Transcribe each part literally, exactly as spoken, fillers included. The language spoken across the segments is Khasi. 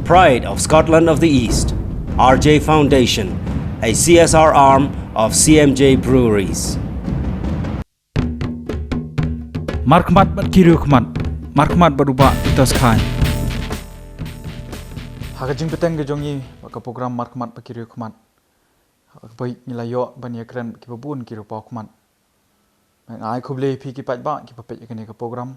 Pride of Scotland of the East, R J Foundation, a C S R arm of C M J Breweries. Markhmat bad ki riew khmat. Markhmat bad u Bah Titos Khain. Ha ka jingbteng ka jong ngi bad ka program Markhmat bad ki riew khmat, ha kaba ngi la ïoh ban ïakren bad kiba bun ki riew paw khmat. Nga ai khublei ïa phi ki paidbah kiba peit ïa kane ka program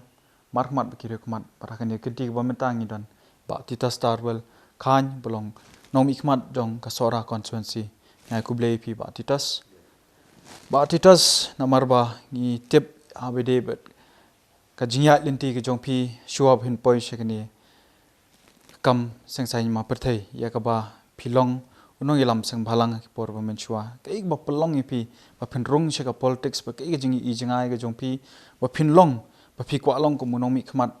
Markhmat bad ki riew khmat. Bad ha kane ka kynti kaba mynta ngi don Bah Titos Tarbel Khain, ba long nongmihkhmat jong ka Sohra constituency. Nga ai khublei ïa phi Bah Titos. Bah Titos, namar ba ngi tip ha ba dei bad ka jingïaid lynti ka jong phi shuwa ba phin poi sha kane ka kam seng saiñ ma pyrthei, ïa kaba phi long u nongïalam seng bhalang ha ki por ba mynshuwa. Kaei kaba pynlong ïa phi ba phin rung sha ka politics, bad kaei ka jingïohi jngai ka jong phi ba phin long, ba phi kwah long kum u nongmihkhmat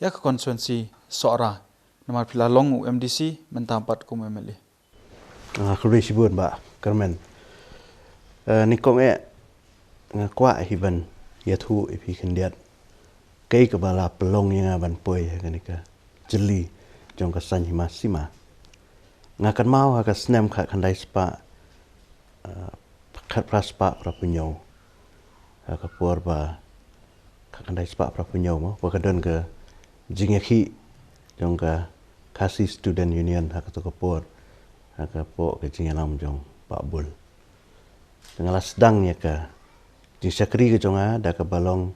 ïa ka constituency Sohra, namar phi la long u M D C mynta pat kum u M L A? Ah, khublei shibun Bah Kyrmen. Eh, nyngkong eh nga kwah hi ban ïathuh ïa phi khyndiat kaei kaba la pynlong ïa nga ban poi ha kane ka jylli jong ka saiñ hima sima. Nga kynmaw ha ka snem khatkhyndai spah, eh, khatphra spah phraphew hynñiew. Ha ka por ba, khatkhyndai spah phraphew hynñiew mo, ba ka don ka jingïakhih jong ka Khasi Student Union ha kato ka por, ha ka por ka jingïalam jong Bah Bull. Te nga la sdang ïa ka jingshakri ka jong nga da kaba long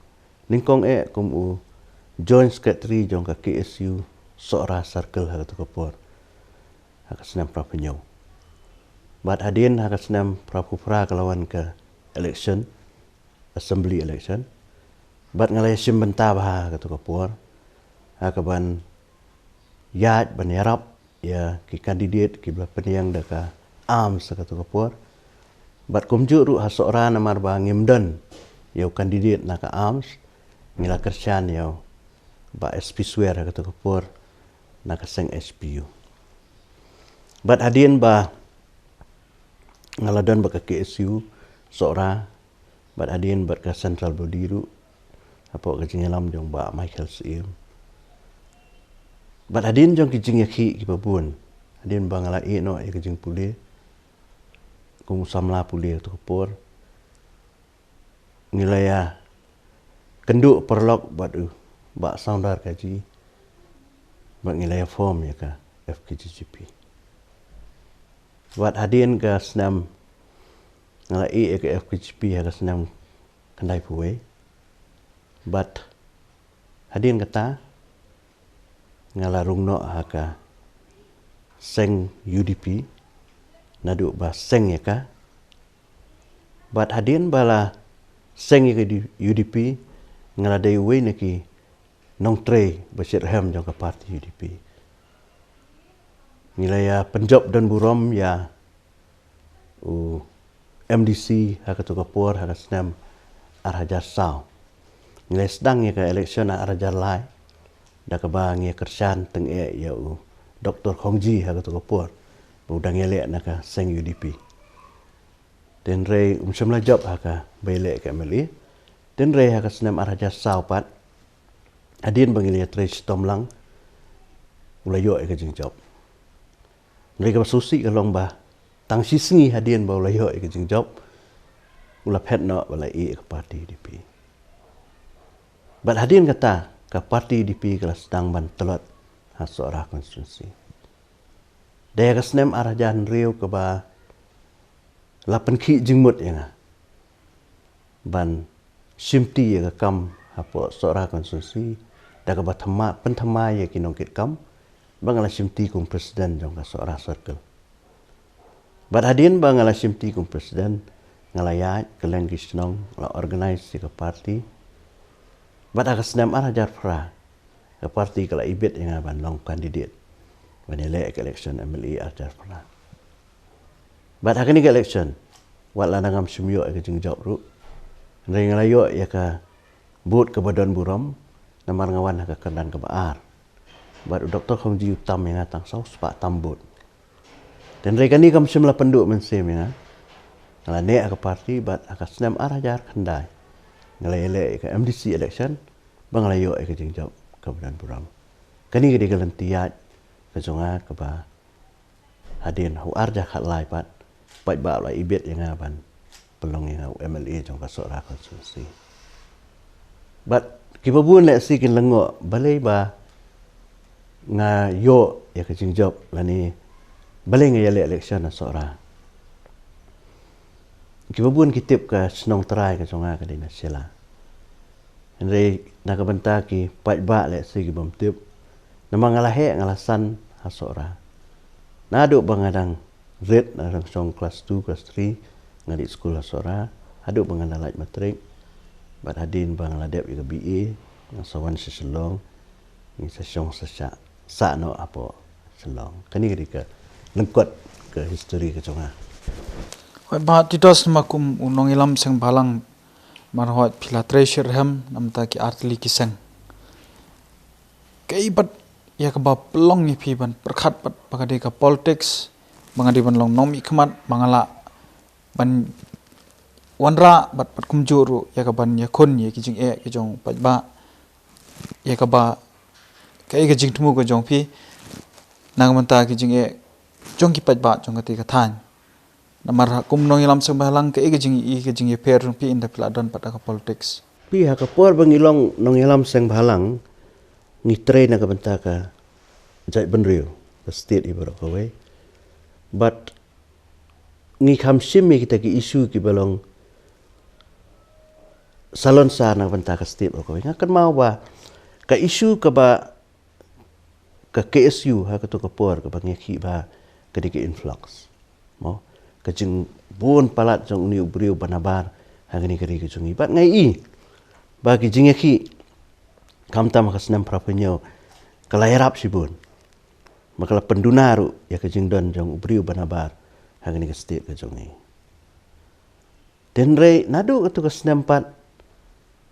nyngkong eh kum u Joint Secretary jong ka K S U Sohra Circle ha kato ka por, ha ka snem phraphew hynñiew. Bad hadien ha ka snem phraphew phra ka la wan ka election, assembly election. Bad nga la ïashim bynta bha ha kato ka por, ha kaban ïaid ban ïarap ïa ki candidate kiba la pynïeng da ka ARMS ha kato ka por. Bad kumjuh ruh ha Sohra, namar ba ngim don ïa u candidate na ka ARMS, ngi la kyrshan ïa u Bah S P Swer ha kato ka por na ka seng H P U. Bad hadien ba nga la don bad ka K S U Sohra, bad hadien bad ka central body ruh, hapoh ka jingïalam jong Bah Michael Syiem, bad hadien jong ki jingïakhih kiba bun, hadien ba nga la ïeh noh ïa ka jingpule kum u samla pule ha kato ka por, ngi la ïakynduh paralok bad u Bah Soundar Kaji, bad ngi la ïa form ïa ka F K J G P. Bad hadien ka snem, nga la ïeh ïa ka F K J P ha ka snem khyndaiphew wei. Bad hadien kata nga la rung noh ha ka seng U D P naduh ba seng ïa ka. Bad hadien ba la seng ïa ka U D P, nga la dei uwei na ki nongtrei ba shitrhem jong ka party U D P. Ngi la ïa pynjop don burom ïa u M D C ha kato ka por ha ka snem ar hajar saw. Ngi la sdang ïa ka election ha ar hajar lai, da kaba ngi ïa kyrshan tyngeh ïa u Doktor Khongji ha kato ka por, ba u dang ïaleh na ka seng U D P. Hynrei um shym la jop ha kaba ïaleh ka M L A. Hynrei ha ka snem ar hajar saw pat, hadien ba ngi la ïatrei shitom lang, u la ïoh ïa ka jingjop. Hynrei kaba sngewsih ka long ba tang shi sngi hadien ba u la ïoh ïa ka jingjop, u la phet noh ba la ïeh ïa ka party U D P. Bad hadien kata ka party U D P ka la sdang ban tlot ha Sohra constituency. Dei ha ka snem ar hajar hynriew kaba la pynkhih jingmut ïa nga ban shimti ïa ka kam hapoh Sohra constituency, da kaba thymmai, pynthymmai ïa ki nongkitkam, ba nga la shimti kum president jong ka Sohra Circle. Bad hadien ba nga la shimti kum president, nga la ïaid kylleng ki shnong, la organise ïa ka party. Bad ha ka snem ar hajar phra, ka party ka la ibit ïa nga ban long candidate ban ïaleh ïa ka election M L A ar hajar phra. Bad ha kane ka election, wat la ngam shym ïoh ïa ka jingjop ruh, hynrei nga la ïoh ïa ka vote kaba don burom, namar nga wan ha ka kyrdan kaba ar. Bad u Doktor Khongji u tam ïa nga tang saw spah tam vote. Hynrei kane kam shym la pynduh mynsiem ïa nga. Nga la neh ha ka party bad ha ka snem ar hajar khyndai, nga la ïaleh ïa ka M D C election, ba nga la ïoh ïa ka jingjop kaba don burom. Kane ka dei ka lynti ïaid ka jong nga kaba hadien ha u ar hajar khatlai pat, paidbah la ibit ïa nga ban pynlong ïa nga u M L A jong ka Sohra constituency. Bad kiba bun lehse kin lyngngoh balei ba nga ïoh ïa ka jingjop lane balei nga ïaleh election ha Sohra. Kiba bun ki tip ka shnong trai ka jong nga ka dei na Shella. Hynrei na ka bynta ki paidbah lehse ki bym tip, namar nga la heh nga la san ha Sohra. Naduh ba nga dang rit, nga dang shong class two, class three, nga dei skul ha Sohra. Haduh ba nga la lait matrik, bad hadien ba nga la dep ïa ka B A, nga sa wan sha Shillong, ngi sa shong sa shah, sah noh hapoh Shillong. Kane ka dei ka lyngkot ka history ka jong nga. Hoi, Bah Titos, namar kum u nongïalam seng bhalang, mar hoi phi la trei shitrhem na bynta ki artylli ki seng. Kaei pat ïa kaba pynlong ïa phi ban pyrkhat pat ba ka dei ka politics, ba nga dei ban long nongmihkhmat, ba nga lah ban wanrah bad pat kumjuh ruh ïa ka ban ïakhun ïa ki jingeh ki jong paidbah, ïa kaba kaei ka jingthmu ka jong phi na ka bynta ki jingeh jong ki paidbah jong kata ka thaiñ. Namar ha kum nongïalam seng bhalang kaei ka jing, i ka jingïapher jong phi ynda phi la don pat ha ka politics? Phi, ha ka por ba ngi long nongïalam seng bhalang, ngi trei na ka bynta ka jaitbynriew, ka state hi baroh kawei. Bad ngi kham shim ïa kita ki issue kiba long salonsar na ka bynta ka state baroh kawei. Nga kynmaw ba ka issue kaba ka K S U ha kato ka por kaba ngi ïakhih ba ka dei ka influx, mo, ka jingbun palat jong une u briew ba nabar ha kane ka ri ka jong ngi. Bad nga i ba ki jingïakhih khamtam ha ka snem phra phew hynñiew ka la ïarap shibun, ba ka la pynduna ruh ïa ka jingdon jong u briew ba nabar ha kane ka state ka jong ngi. Hynrei naduh kato ka snem pat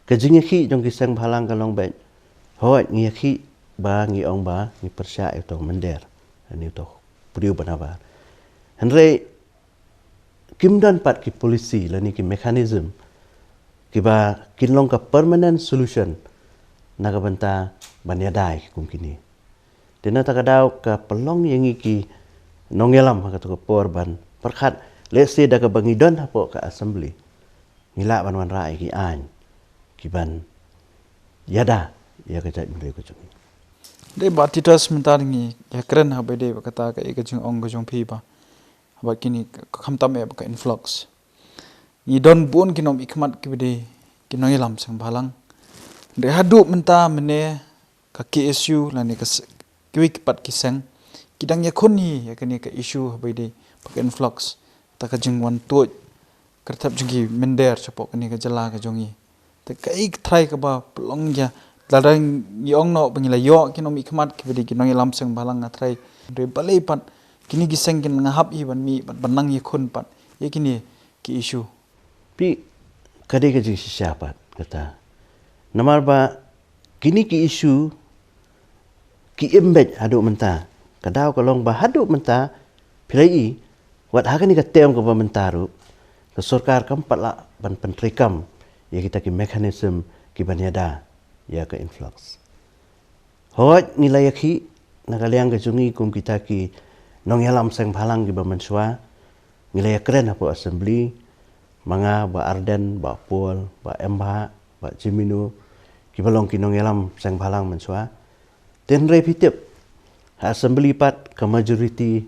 ka jingïakhih jong ki seng bhalang ka long beit, hoi, ngi ïakhih ba ngi ong ba ngi pyrshah ïa uto u mynder, ïa uto u briew ba nabar. Hynrei kim don pat ki policy lane ki mechanism kiba kin long ka permanent solution na ka bynta ban ïada ïa ki kum kine. Te na kata ka daw ka pynlong ïa ngi ki nongïalam ha kato ka por ban pyrkhat, lehse da kaba ngi don hapoh ka assembly ngi lah ban wanrah ïa ki aiñ kiban ïada ïa ka jaitbynriew ka jong ngi. Dei Bah Titos, mynta ngi ïakren ha ba dei ba kata ka, ïa ka jingong ka jong phi ba, ba kine ka, khamtam ïa ba ka influx. Ngi don bun ki nongmihkhmat kiba dei ki nongïalam seng bhalang. Dei haduh mynta mynne ka K S U lane ka s-, kiwei ki pat ki seng ki dang ïakhun hi ïa kane ka issue ha ba dei ba ka influx, ta ka jingwan tuid kyrthep jong ki mynder shapoh kane ka jylla ka jong ngi. Te kaei ka trai kaba pynlong ïa, lada ngi ong noh ba ngi la ïoh ki nongmihkhmat kiba dei ki nongïalam seng bhalang, nga trai, hynrei balei pat kine ki seng kin nang hap hi ban mih, ban, ban nang ïakhun pat ïa kine ki issue? Phi, ka dei ka jingshisha pat kata. Namar ba kine ki issue ki im beit haduh mynta. Ka daw ka long ba haduh mynta, phi la i, wat ha kane ka term kaba mynta ruh, ka sorkar kam pat lah ban pyntreikam ïa kita ki mechanism kiban ïada ïa ka influx. Hooid, ngi la ïakhih na ka liang ka jong ngi kum kita ki nongïalam seng bhalang kiba mynshuwa, ngi la ïakren hapoh assembly, ma nga, Bah Ardent, Bah Paul, Bah Embah, Bah Jemino, kiba long ki nongïalam seng bhalang mynshuwa. Te hynrei phi tip, ha assembly pat ka majority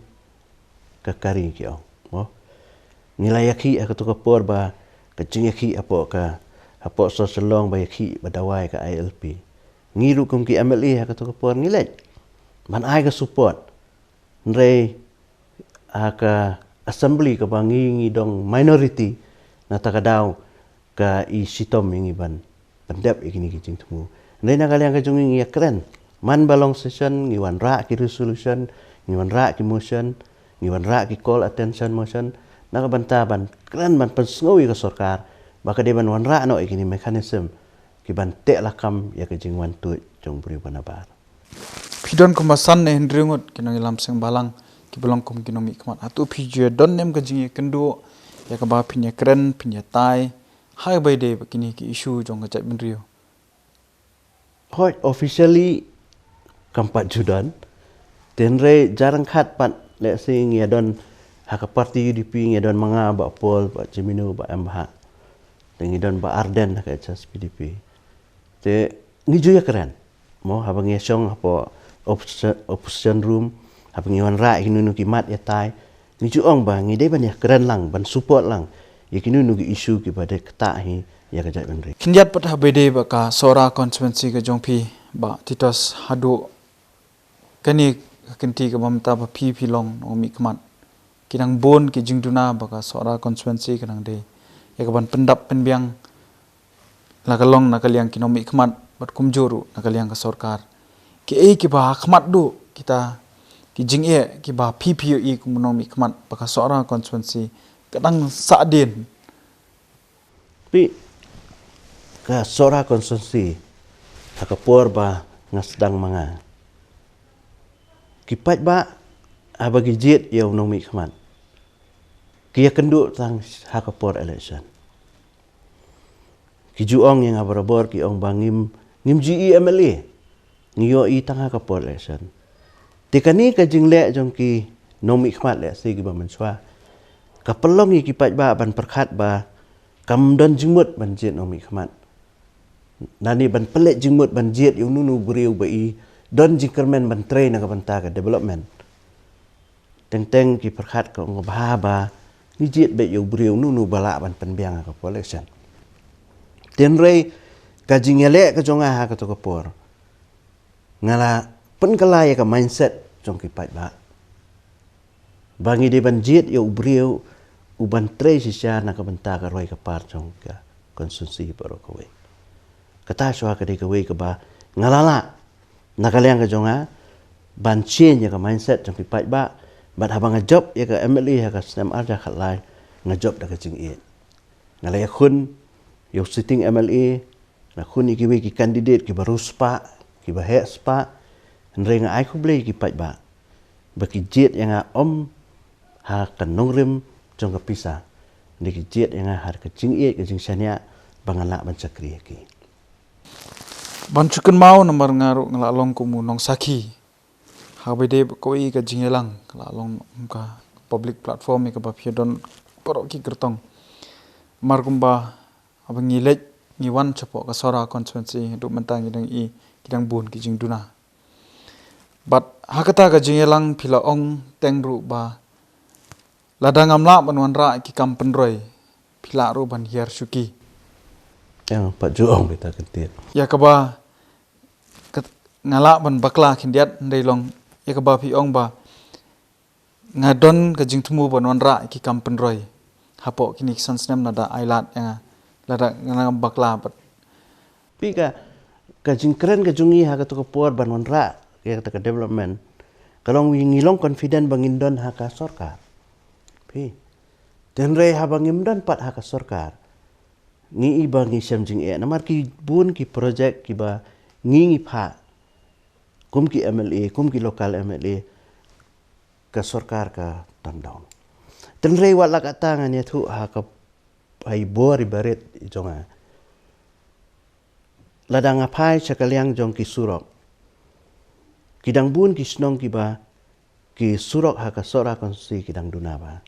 ka kari ki ong, mo. Ngi la ïakhih ha kato ka por ba ka jingïakhih hapoh ka, hapoh Sohra Shillong ba ïakhih ba dawai ka I L P. Ngi ruh kum ki M L A ha kato ka por ngi leit ban ai ka support. Hynrei ha ka assembly kaba ngi, ngi dang minority, na kata ka daw ka i shitom ïa ngi ban pyndep ïa kine ki jingthmu. Hynrei na ka liang ka jong ngi, ngi ïakren. Man ba long session ngi wanrah ki resolution, ngi wanrah ki motion, ngi wanrah ki call attention motion na ka bynta ban kren, ban pynsngew ïa ka sorkar ba ka dei ban wanrah noh ïa kine mechanism kiban teh lakam ïa ka jingwan tuid jong u briew ba nabar. Phi don kumba san ne hynriew ngut ki nongïalam seng bhalang kiba long kum ki nongmihkhmat. Hato phi ju don ne em ka jingïakynduh ïa kaba phin ïakren, phin ïatai ha ba dei ba kine ki issue jong ka jaitbynriew? Hooid, officially kam pat ju don. Tynrai jarang khat pat lehse ngi ïa don ha ka party U D P ngi ïa don ma nga Bah Paul, Bah Jemino, Bah M Bah. Te ngi don Bah Ardent ha ka H S P D P. Te ngi ju ïa kren. Mo haba ngi ïa shong hapoh opposition, opposition room, haba ngi wanrah ïa kino kino ki mat ïa tai, ngi ju ong ba ngi dei ban ïa kren lang, ban support lang ïa kino kino ki issue kiba dei ktah hi ïa ka jaitbynriew. Khyndiat pat haba dei ba ka Sohra constituency ka jong phi Bah Titos haduh kane ka kynti kaba mynta ba phi phi long nongmihkhmat. Ki dang bun ki jingduna ba ka Sohra constituency ka dang dei ïa ka ban pyndap pynbiang, la ka long na ka liang ki nongmihkhmat bad kumjuh ruh na ka liang ka sorkar. Kiei kiba ha khmat duh kita ki jingeh kiba phi phi ïohi kum u nongmihkhmat ba ka Sohra constituency ka dang sahdien? Phi, ka Sohra constituency ha ka por ba nga sdang ma nga, ki paidbah haba ki jied ïa u nongmihkhmat ki ïa kynduh tang ha ka por election. Ki ju ong ïa nga barabor, ki ong ba ngim, ngim ju i M L A, ngi ïohi tang ha ka por election. Te kane ka jingleh jong ki nongmihkhmat lehse kiba mynshuwa ka pynlong ïa ki paidbah ban pyrkhat ba kam don jingmut ban jied nongmihkhmat. Nane ban pynleit jingmut ban jied ïa uno uno u briew ba i don jingkyrmen ban trei na ka bynta ka development. Teng teng ki pyrkhat ka ong ba ha ba ngi jied beit ïa u briew uno uno ba lah ban pynbiang ha ka por election. Tynrai ka jingïaleh ka jong nga ha kato ka por, nga la pynkylla ïa ka mindset jong ki paidbah ba ngi dei ban jied ïa u briew u ban trei shisha na ka bynta ka roi ka par jong ka constituency baroh kawei. Kata shuwa ka dei kawei kaba nga la lah na ka liang ka jong nga ban change ïa ka mindset jong ki paidbah. Bad haba nga jop ïa ka M L A ha ka snem ar hajar khatlai, nga jop da ka jingïeit. Nga la ïakhun ïa u sitting M L A, nga khun ïa kiwei ki candidate kiba riewspah, kiba heh spah. Hynrei nga ai khublei ïa ki paidbah ba ki jied ïa nga ym ha ka nongrim jong ka pisa, hynrei ki jied ïa nga ha ka jingïeit, ka jingshaniah ba ngan lah ban shakri ïa ki. Ban shu kynmaw namar nga ruh nga la long kum u nongsakhi haba dei ba kawei ka jingïalang ka la long kum ka public platform ïa kaba phi don baroh ki kyrtong. Namar kumba haba ngi leit ngi wan shapoh ka Sohra constituency, haduh mynta ngi dang i ki dang bun ki jingduna. Bad ha kata ka jingïalang phi la ong teng ruh ba lada ngam lah ban wanrah ki kam pynroi, phi lah ruh ban hiar shuki. Ïa, pat ju ong beit ha ka tied. Ïa kaba, kat-, nga lah ban bakla khyndiat, hynrei long ïa kaba phi ong ba nga don ka jingthmu ban wanrah ki kam pynroi hapoh kine ki san snem lada ai lad ïa nga, lada nga ngam bakla pat. Phi, ka, ka jingkren ka jong ngi ha kato ka por ban wanrah ïa kata ka development ka long ngi long confident ba ngin don ha ka sorkar. Phi, tynrai haba ngim don pat ha ka sorkar, ngi i ba ngi shem jingeh namar ki bun ki project kiba ngi ngi phah kum ki M L A, kum ki local M L A, ka sorkar ka turn down. Tynrai wat la katta ngan ïathuh ha ka, ha i bor i barit i jong nga. Lada nga phai sha ka liang jong ki surok, ki dang bun ki shnong kiba ki surok ha ka Sohra constituency ki dang duna bha.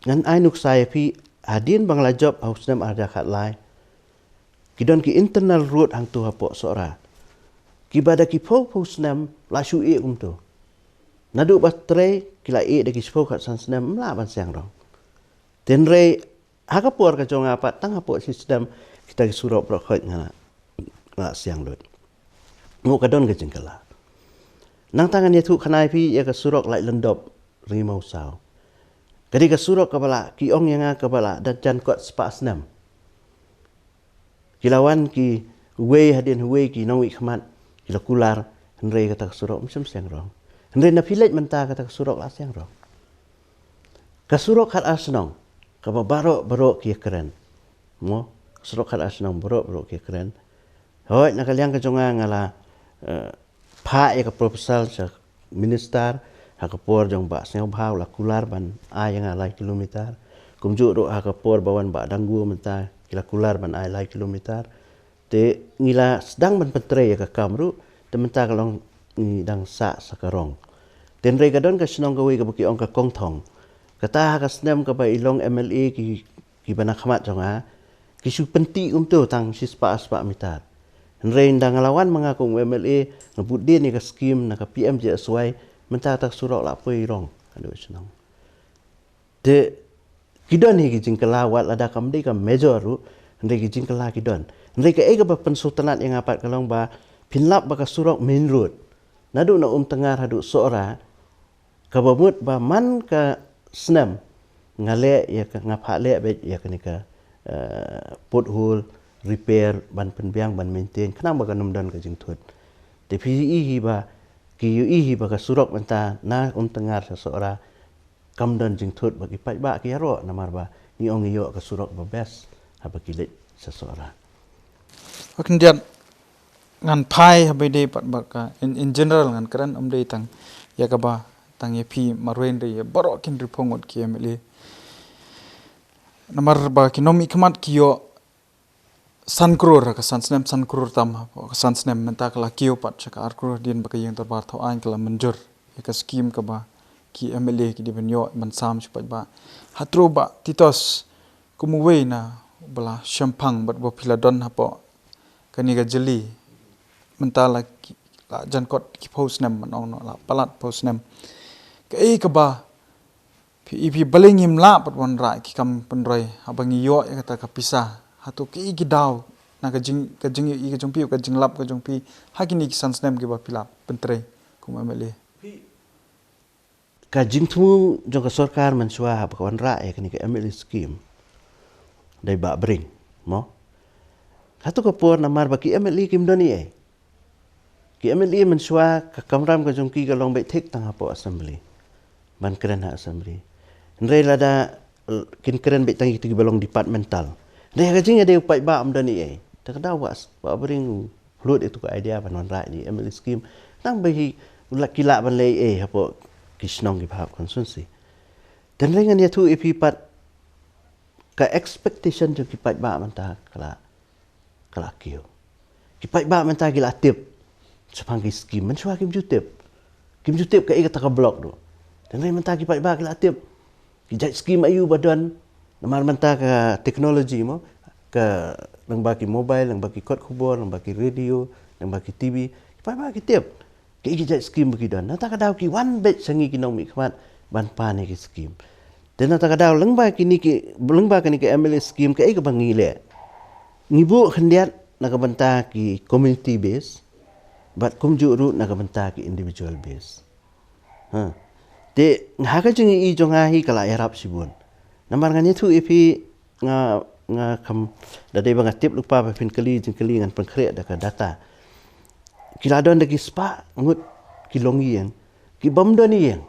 Ngan ai nuksa ïa phi, hadien ba nga la jop ha u snem ar hajar khatlai, ki don ki internal road hangto hapoh Sohra kiba da ki phew phew snem la shu ïeh kumto. Naduh ba trei ki la ïeh da ki shiphew khatsan snem, ym lah ban siang rong. Tynrai ha ka por ka jong nga pat tang hapoh shi snem kita ki surok baroh khoit nga la, nga la siang lut. Ngu ka don ka jingkylla. Nangta ngan ïathuh khana ïa phi ïa ka surok Laitlyndup Rngiew Mawsaw. Ka dei ka surok kaba la, ki ong ïa nga kaba la da jan kot spah snem. Ki la wan kiwei hadien uwei ki nongmihkhmat, ki la kular, hynrei kata ka surok ym shym siang rong. Hynrei na phi leit mynta kata ka surok la siang rong. Ka surok Khatar Shnong kaba baroh baroh ki ïa kren. Mo, surok Khatar Shnong baroh baroh ki ïa kren. Hooid, na ka liang ka jong nga nga la, eh, phah ïa ka proposal sha minister ha ka por jong Bah Sniawbhalang, la kular ban ai ïa nga lai kilometer. Kumjuh ruh ha ka por ba wan Bah Danggu mynta ki la kular ban ai lai kilometer. Te ngi la sdang ban pyntrei ïa ka kam ruh, te mynta ka long ngi dang sah sa ka rong. Hynrei ka don ka shnong kawei kaba ki ong ka Kongthong. Kata ha ka snem kaba i long M L A ki, kiba na khmat jong nga, ki shu pynti kumto tang shispah arspah mitar. Hynrei ynda nga la wan ma nga kum M L A, nga bud dien ïa ka skim na ka P M G S Y, mynta kata ka surok la poi rong haduh shnong. Te ki don hi ki jingkylla, wat lada kam dei ka major ruh, hynrei ki jingkylla ki don. Hynrei kaei kaba pynsngewtynnat ïa nga pat ka long ba phin lap ba ka surok main road naduh na Umtyngar haduh Sohra, kaba mut ba man ka snem nga leh ïa ka, nga phah leh beit ïa kane ka, eh, pothole repair, ban pynbiang, ban maintain, khnang ba kan ym don ka jingthut. Te phi ïohi hi ba, ki ïohi hi ba ka surok mynta na Umtyngar sha Sohra kam don jingthut, ba ki paidbah ki ïaroh namar ba ngi ong ngi ïoh ka surok ba best haba ki leit sha Sohra. Khyndiat ngan phai haba ïadei pat bad ka, in, in general ngan kren, ym dei tang ïa kaba tang ïa phi marwei, hynrei ïa baroh ki hynriewphew ngut ki M L A. Namar ba ki nongmihkhmat ki ïoh san klur, ka san snem san klur tam, ka san snem mynta ka la kiew pat sha ka ar klur, hadien ba ka ïing dorbar thaw aiñ ka la mynjur ïa ka skim kaba ki M L A ki dei ban ïoh ban sam shu paidbah. Hato Bah Titos, kum uwei na uba la shemphang bad ba phi la don hapoh kane ka jylli, mynta la ki, la jan kot ki phew snem, ban ong noh la palat phew snem. Kaei kaba phi, phi balei ngim lah pat wanrah ïa ki kam pynroi haba ngi ïoh ïa kata ka pisa? Hato kaei ki daw na ka jing, ka jingïohi ka jong phi, ka jinglap ka jong phi ha kine ki san snem kiba phi la pyntrei kum M L A? Ka jingthmu jong ka sorkar mynshuwa haba ka wanrah ïa kane ka M L A scheme, dei Bah Bring, mo? Hato ka por namar ba ki M L A kim don ei ei. Ki M L A mynshuwa ka kamram ka jong ki ka long beit thik tang hapoh assembly, ban kren ha assembly. Hynrei lada, eh, kin kren beit tang ïa kito kiba long departmental, hynrei ha ka jingïadei u paidbah ym don ei ei. Te ka daw Bah, Bah Bring u lut ïa kito ka idea ban wanrah ïa kine M L A scheme, tang ba hi la ki lah ban leh ei ei hapoh ki shnong kiba hap constituency. Te hynrei ngan ïathuh ïa phi pat, ka expectation jong ki paidbah mynta ka la, ka la kiew. Ki paidbah mynta ki la tip shaphang ki scheme, mynshuwa kim ju tip. Kim ju tip kaei kata ka block ruh. Te hynrei mynta ki paidbah ki la tip. Ki jait scheme aïu ba don, namar mynta ka technology, mo, ka lyngba ki mobile, lyngba ki kot khubor, lyngba ki radio, lyngba ki T V, ki paidbah ki tip kaei ki jait scheme ba ki don. Nangta ka daw ki wan beit sha ngi ki nongmihkhmat ban pan ïa ki scheme. Te nangta ka daw lyngba kine ki, lyngba kine ki M L A scheme, kaei kaba ngi leh? Ngi buh khyndiat na ka bynta ki community base bad kumjuh ruh na ka bynta ki individual base. Ha. Te ha ka jingïohi jong nga hi ka la ïarap shibun. Namar ngan ïathuh ïa phi, nga, nga kam, da dei ba nga tip lypa ba phin kylli jingkylli, ngan pynkhreh da ka data. Ki la don da ki spah ngut ki longïing ki bym don ïing.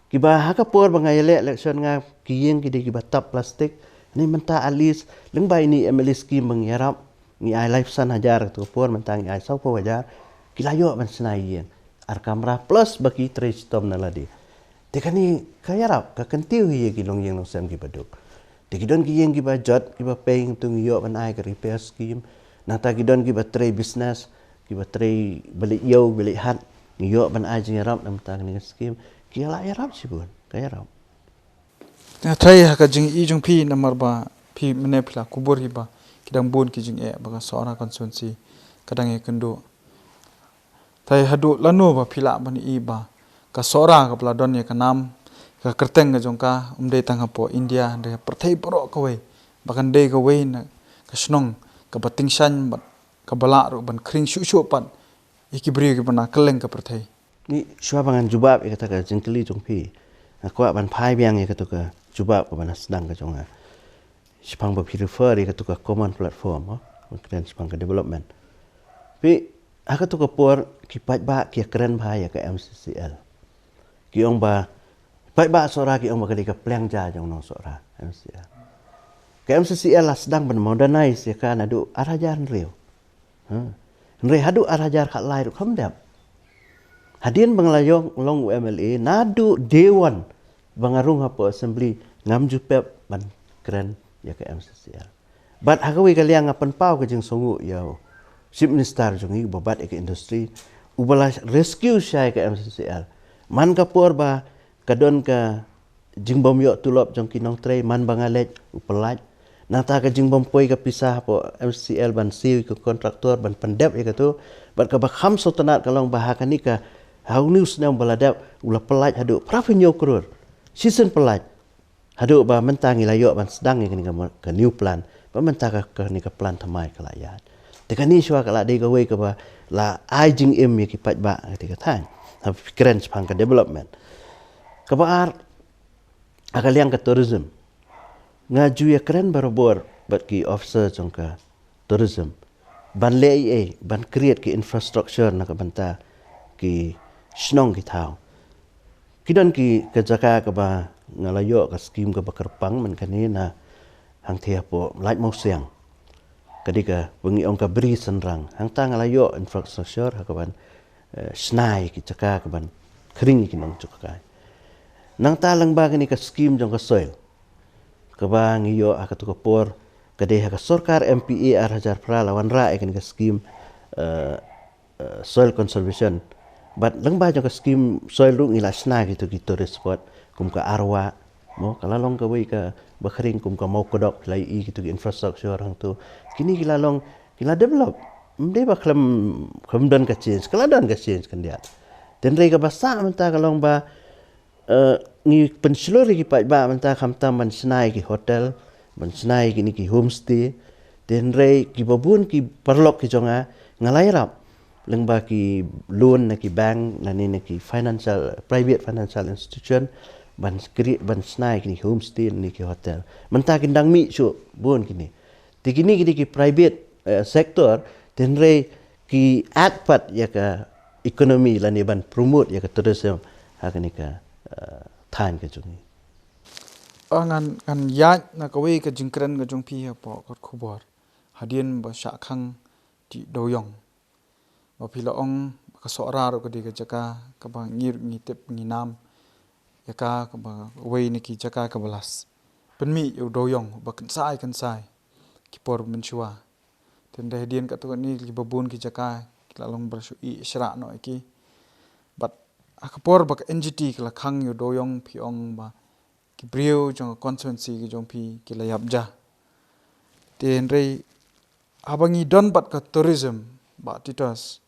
Kiba ha ka por ba nga ïaleh election, nga, ki ïing ki dei kiba tap plastik. Hynrei mynta at least lyngba ine i M L A scheme ba ngi ïarap, ngi ai laiphew san hajar, kato ka por mynta ngi ai sawphew hajar, ki la ïoh ban shna ïing ar kamra plus ba ki trei shitom na lade. Te kane ka ïarap, ka kyntiew hi ïa ki longïing longsem kiba duk. Te ki don ki ïing kiba jot, kiba peng, to ngi ïoh ban ai ka repair scheme. Nangta ki don kiba trei business, kiba trei ba leit ïew ba leit hat, ngi ïoh ban ai jingïarap na ka bynta kane ka scheme. Ki la ïarap shibun, ka ïarap. Nga tharai ha ka jingïohi jong phi, namar ba phi mynne phi la kubur hi ba ki dang bun ki jingeh ba ka Sohra constituency ka dang ïakynduh. Te haduh lano ba phi lah ban ïohi ba ka Sohra kaba la don ïa ka nam, ka kyrteng ka jong ka, ym dei tang hapoh India, hynrei ha pyrthei baroh kawei, ba kan dei kawei na ka shnong kaba tyngshaiñ bad kaba lah ruh ban khring shuh shuh pat ïa ki briew kiba na kylleng ka pyrthei? Ni, shuwa ba ngan jubab ïa kata ka jingkylli jong phi, nga kwah ban phai biang ïa kato ka jubab kaba na sdang ka jong nga. Shaphang ba phi refer ïa kato ka common platform, oh, ban kren shaphang ka development. Phi, ha kato ka por ki paidbah ki ïakren bha ïa ka M C C L. Ki ong ba, paidbah Sohra ki ong ba ka dei ka pliang ja jong nong Sohra, M C C L. Ka M C C L la sdang ban modernize ïa ka naduh ar hajar hynriew. Ha. Hynrei haduh ar hajar khatlai ruh kam dep. Hadien ba nga la ïoh long u M L A, naduh day one ba nga rung hapoh assembly, ngam ju pep ban kren ïa ka M C C L. Bad ha kawei ka liang nga pynpaw ka jingsngewnguh ïa u Chief Minister jong ngi uba bat ïa ka industry, uba la rescue shai ka M C C L. Man ka por ba ka don ka jingbym ïoh tulop jong ki nongtrei, man ba nga leit u pyllait. Nangta ka jingbym poi ka pisa hapoh M C C L ban siew ïa ka kontraktor ban pyndep ïa katu. Bad kaba kham sngewtynnat ka long ba ha kane ka, ha une u snem ba la dep, u la pyllait haduh phra phew hynñiew klur. Shisien pyllait. Haduh ba mynta ngi la ïoh ban sdang ïa kane ka mo-, ka new plant. Ba mynta ka, kane ka plant thymmai ka la ïaid. Te kane shuwa ka la dei kawei kaba la ai jingim ïa ki paidbah ha kane ka thaiñ. Ha phi kren shaphang ka development. Kaba ar, ha ka liang ka tourism. Nga ju ïakren barabor bad ki officer jong ka tourism ban leh ei ei, ban create ki infrastructure na ka bynta ki shnong ki thaw. Ki don ki, ka jaka kaba nga la ïoh ka skim kaba kyrpang mynta kane na hangthie hapoh Laitumkhrah. Ka dei kaba ngi ong ka Bri Synrang. Hangta nga la ïoh infrastructure ha kaban, eh, shna ïa ki jaka kaban khring ïa ki nongchongkai. Nangta lyngba kane ka skim jong ka soil kaba ngi ïoh ha katu ka por, ka dei ha ka sorkar M P A ar hajar phra la wanrah ïa kane ka skim, eh, eh, soil conservation. Bad lyngba jong ka skim soil ruh ngi la shna kitu ki tourist spot kum ka Arwah. Mo, ka la long kawei kaba khring, kum ka Mawkdok, la ïohi kitu ki infrastructure hangtu. Kine ki la long, ki la develop. Ym dei ba khlem, khlem don ka change, ka la don ka change khyndiat. Hynrei kaba sah mynta ka long ba, eh, ngi pynshlur ïa ki paidbah mynta khamtam ban shna ïa ki hotel, ban shna ïa kine ki homestay. Hynrei kiba bun ki paralok ki jong nga, nga la ïarap lyngba ki loan na ki bank, lane na ki financial, private financial institution, ban create, ban shna ïa kine ki homestay, lane ki hotel. Mynta kin dang mih shuh bun kine. Te kine ki dei ki private, eh, sector, hynrei ki add pat ïa ka economy lane ban promote ïa ka tourism ha kane ka, eh, thaiñ ka jong ngi. Ah, ngan, ngan ïaid na kawei ka jingkren ka jong phi hapoh kot khubor. Hadien ba shah khang Tih Dewïong. Ba phi la ong ba ka Sohra ruh ka dei ka jaka kaba ngi ruh ngi tip ngi nam ïa ka, kaba kawei na ki jaka kaba la pynmih ïa u dewïong ba kynsai kynsai ki por mynshuwa. Hynrei hadien katto katne kiba bun ki jaka ki la long ba la shu ïeh shrah noh ïa ki. Bad ha ka por ba ka N G T ka la khang ïa u dewïong phi ong ba ki briew jong ka constituency ka jong phi ki la ïap ja. Hynrei haba ngi don bad ka tourism, Bah Titos,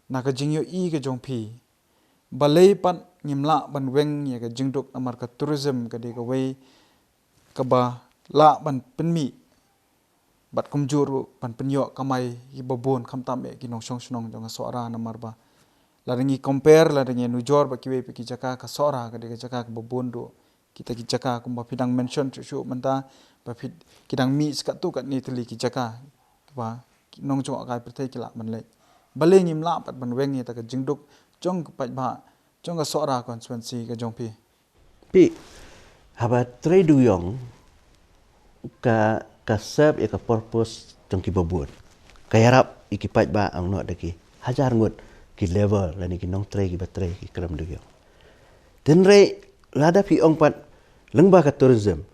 na ka jingïohi ka jong phi, balei pat ngim lah ban weng ïa ka jingduk namar ka tourism ka dei kawei kaba lah ban pynmih bad kumjuh ruh ban pynïoh kamai ïa kiba bun khamtam ïa ki nongshong shnong jong ka Sohra namar ba lada ngi compare, lada ngi nujor bad kiwei pat ki jaka, ka Sohra ka dei ka jaka kaba bun ruh kita ki jaka kumba phi dang mention shuh shuh mynta, ba phi, ki dang mih sa katto katne tylli ki jaka ba ki nongjngohkai pyrthei ki lah ban leit. Balei ngim lah pat ban weng ïa kata ka jingduk jong ka paidbah jong ka Sohra constituency ka jong phi? Phi, haba trei dewïong ka, ka serve ïa ka purpose jong kiba bun. Ka ïarap ïa ki paidbah, ong noh da ki hajar ngut ki labour lane ki nongtrei kiba trei ki krem dewïong. Hynrei lada phi ong pat lyngba ka tourism,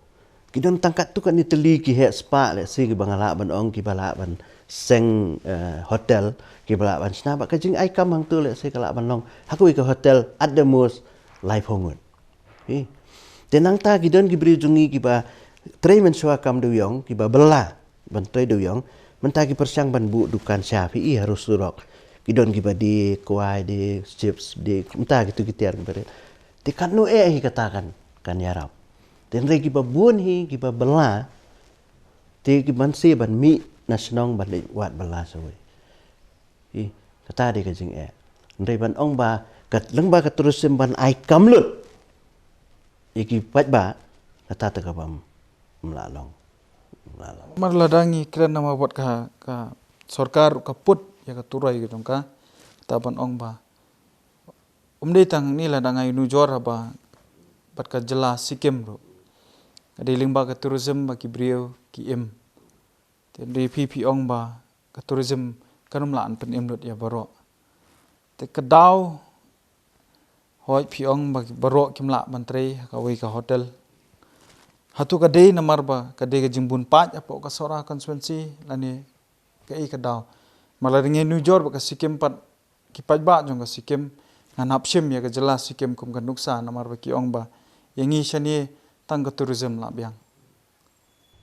ki don tang katto katne tylli ki heh spah, lehse kiba nga lah ban ong, kiba lah ban seng, eh, hotel, kiba lah ban shna bad ka jingai kam hangtu, lehse ka lah ban long ha kawei ka hotel at the most laiphew ngut. Phi. Te nangta ki don ki briew jong ngi kiba trei mynshuwa kam dewïong, kiba bylla ban trei dewïong, mynta ki pyrshang ban buh dukan sha, phi i, harud surok. Ki don kiba die kwai, die chips, die, mynta kitu ki tiar kiba rit. Te katno eh hi kata kan, kan ïarap. Te hynrei kiba bun hi kiba bylla, te ki mynsiem ban mih na shnong ban leit wad bylla shawei. Hi, kata dei ka jingeh. Hynrei ban ong ba ka, lyngba ka tourism ban ai kam lut ïa ki paidbah, kata te kaba ym lah long. Ym lah long. Namar lada ngi kren namar bad ka, ka sorkar ka put ïa ka turoi ka jong ka, kata ban ong ba um dei tang hangne, lada ngi nujor haba bad ka jylla Sikkim ruh, ka dei lyngba ka tourism ba ki briew ki im. Te hynrei phi, phi ong ba ka tourism kan ym lah ban pynim lut ïa baroh. Te ka daw, hooid, phi ong ba baroh kim lah ban trei ha kawei ka hotel. Hato ka dei namar ba ka dei ka jingbun paid hapoh ka Sohra constituency lane kaei ka daw? Namar lada ngi nujor bad ka Sikkim pat, Ki paidbah jong ka Sikkim, ngan hap shim ïa ka jylla Sikkim kum ka nuksa, namar ba ki ong ba ïa ngi shane tang ka tourism la biang.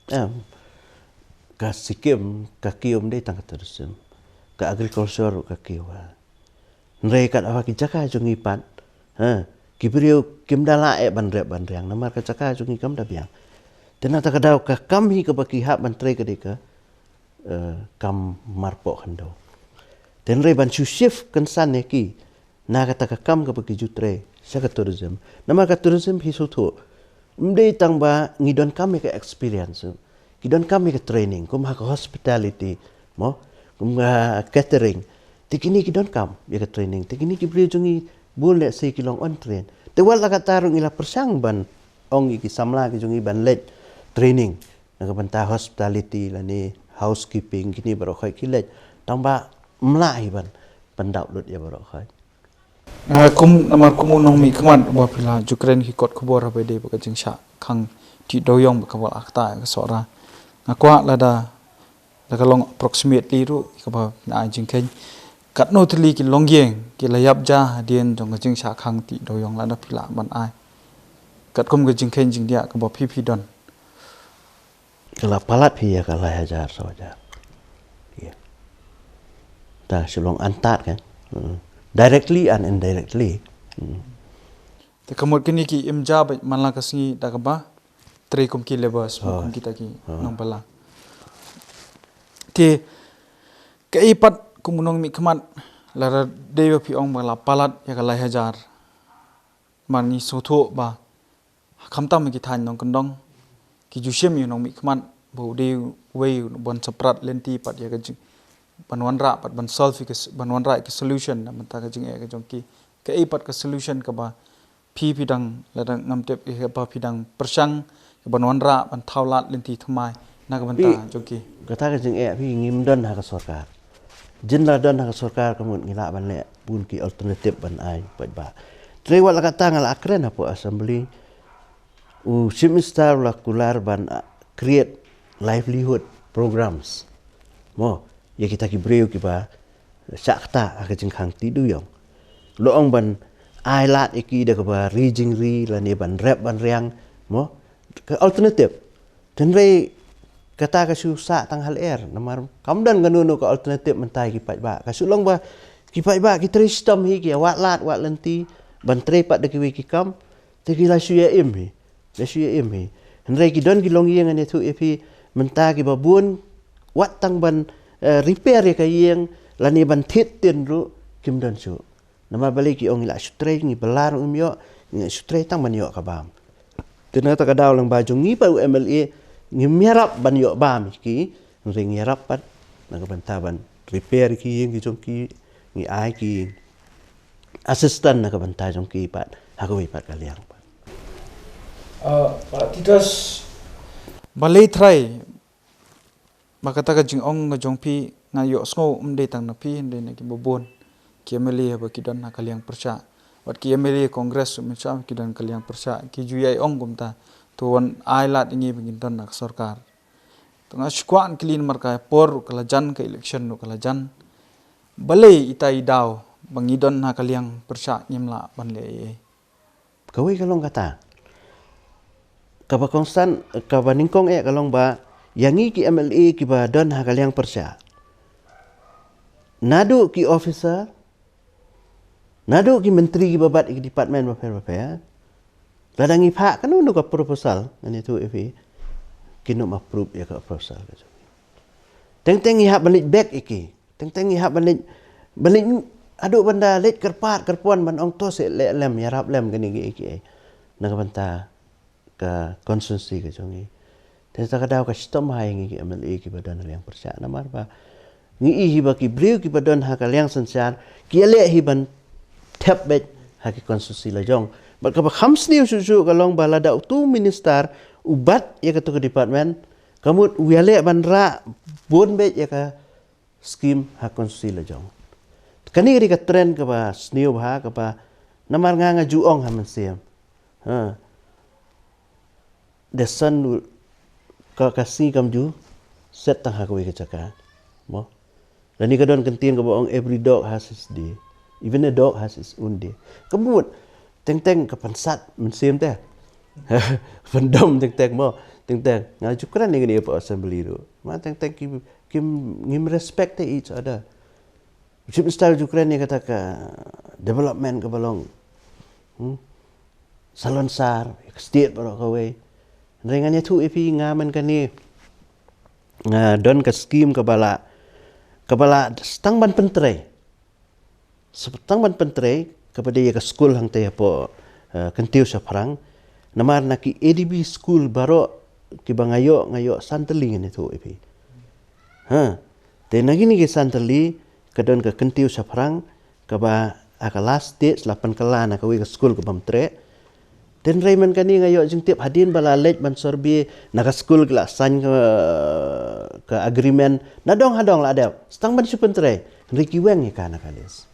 Em, ka Sikkim ka kiew ym dei tang ka tourism, ka agriculture ruh ka kiew. Hynrei katba ki jaka jong ngi pat, ha, ki briew kim da lah eh ban rep ban riang namar ka jaka jong ngi kam da biang. Te na kata ka daw ka kam hi kaba ki hap ban trei ka dei ka, eh, kam marpoh khyndew. Te hynrei ban shu shift kynsan ïa ki na kata ka kam kaba ki ju trei sha ka tourism. Namar ka tourism phi sngewthuh, ym dei tang ba ngi donkam ïa ka experience, ki donkam ïa ka training, kum ha ka hospitality, mo, kum ha catering. Te kine ki donkam ïa ka training. Te kine ki briew jong ngi bun lehse ki long untrained. Te wat la katta ruh ngi la pyrshang ban ong ïa ki samla ki jong ngi ban leit training na ka bynta hospitality lane housekeeping, kine baroh khoit ki leit. Tang ba ym lah hi ban pyndap lut ïa baroh khoit. Ah, kum, namar kum u nongmihkhmat ba phi la ju kren ki kot khubor haba ïadei bad ka jingshah khang tih dewiong bad kaba la akta ïa ka Sohra. Nga kwah lada, lada ka long approximately ruh kaba phin ai jingkheiñ, katno tylli ki longïing ki la ïap ja hadien jong ka jingshah khang tih dewiong, lada phi lah ban ai katkum ka jingkheiñ jingdiah kaba phi phi don? Ka la palat phi ïa ka lai hajar saw hajar. Ïa. Ta shu long antad kan. Hmm. Directly and indirectly. Hmm. Te ka mut kine ki im ja beit man la ka sngi da kaba trei kum ki labourers, oh, kum kita ki, oh, nongbylla. Te kaei pat kum u nongmihkhmat, lada dei ba phi ong ba la palat ïa ka lai hajar, namar ngi sngewthuh ba khamtam ki thaiñ nongkyndong ki ju shim ïa u nongmihkhmat ba u dei uwei u nongbylla, shaphrang lynti pat ïa ka jing, ban wanrah pat ban solve ïa ka s-, ban wanrah ïa ka solution na bynta ka jingeh ka jong ki. Kaei pat ka solution kaba phi phi dang, lada ngam tip, ïa kaba phi dang pyrshang ban wanrah ban thaw lad lynti thymmai na ka bynta, phi, jong ki? Kata ka jingeh phi, ngim don ha ka sorkar. Jin la don ha ka sorkar ka mut ngi lah ban leh bun ki alternative ban ai paidbah. Te wat la katta nga la kren hapoh assembly, u Chief Minister u la kular ban, ah, create livelihood programs, mo, ïa kita ki briew kiba shah ktah ha ka jingkhang tih dewiong. La ong ban ai lad ïa ki da kaba ri jingri lane ban rep ban riang, mo, ka alternative. Te hynrei kata ka shu sah tang ha lyer namar kam don kano kano ka alternative mynta ïa ki paidbah. Ka shu long ba ki paidbah ki trei shitom hi, ki ïa wad lad wad lynti ban trei pat da kiwei ki kam. Te ki la shu ïa im hi, la shu ïa im hi. Hynrei ki don ki longïing, ngan ïathuh ïa phi, mynta kiba bun, wat tang ban, eh, repair ïa ka ïing lane ban thied tin ruh kim don shuh. Namar balei? Ki ong ngi la shu trei, ngi bylla ruh ngim ïoh, ngi la shu trei tang ban ïoh ka bam. Te na kata ka daw lyngba jong ngi pat u MLA ngim ïarap ban ïoh bam ïa ki, hynrei ngi ïarap pat na ka bynta ban repair ïa ki ïing ki jong ki, ngi ai ki assistant na ka bynta jong ki pat ha kawei pat ka liang pat. Ah, Pak Titus. Balei trai ba kata ka jingong ka jong phi, nga ïohsngew ym dei tang na phi, hynrei na kiba bun ki MLA haba ki don ha ka liang pyrshah, wat ki MLA Congress ruh mynshwa ki don ka liang pyrshah, ki ju ïai ong kumta, to wan ai lad ïa ngi ba ngin don ha ka sorkar. To nga shu kwah kylli namar ka por ruh ka la jan, ka election ruh ka la jan. Balei ita i daw ba ngi don ha ka liang pyrshah ngim lah ban leh ei ei? Kawei ka long kata, kaba kongsan, kaba nyngkong eh ka long ba ïa ngi ki MLA kiba don ha ka liang pyrshah, naduh ki officer, naduh ki myntri kiba bat ïa ki department bapher bapher, lada ngi phah kano kano ka proposal, ngan ïathuh ïa phi, kin ym approve ïa ka proposal ka jong ngi. Teng teng ngi hap ban leit bek ïa ki. Teng teng ngi hap ban leit, ban leit, haduh ban da leit kyrpad kyrpon ban ong to seh leh lem, ïarap lem kane kiei kiei na ka bynta ka constituency ka jong ngi. Te kata ka daw ka shitom bha ïa ngi ki MLA kiba don ha liang pyrshah namar ba ngi i hi ba ki briew kiba don ha ka liang synshar ki ïaleh hi ban thep beit ha ki constituency la jong. Bad kaba kham sniew shuh shuh ka long ba lada utu u minister u bat ïa katu ka department, ka mut u ïaleh ban rah bun beit ïa ka scheme ha constituency la jong. Kane ka dei ka trend kaba sniew bha, kaba namar nga nga ju ong ha mynsiem, ha, the sun will, ka, ka sngi kam ju set tang ha kawei ka jaka, mo. Lane ka don ka ktien kaba ong every dog has his day. Even a dog has its own day. Ka mut, teng teng ka pynsat mynsiem te. Pyndom teng teng mo, teng teng. Nga ju kren ïa kane hapoh assembly ruh. Ma teng teng ki, kim, ngim respect te each other. Chief Minister ju kren ïa kata ka development kaba long. Hmm? Salonsar, ka state baroh kawei. Hynrei ngan ïathuh ïa phi, nga mynta kane nga don ka scheme kaba la, kaba la tang ban pyntrei. Sep-, tang ban pyntrei, kaba dei ïa ka skul hangta hapoh, eh, Kyntiew Shaphrang. Namar na ki A D B school baroh kiba nga ïoh, nga ïoh san tylli, ngan ïathuh ïa phi. Ha. Te na kine ki san tylli, ka don ka Kyntiew Shaphrang, kaba ha ka last stage la pynkylla na kawei ka skul kaba ym treh. Te hynrei mynta kane nga ïoh jingtip hadien ba la leit ban survey, na ka skul ki la sign ka, ka agreement, nadong hadong la dep. Sa tang ban shu pyntrei, hynrei ki weng ïa ka na ka list.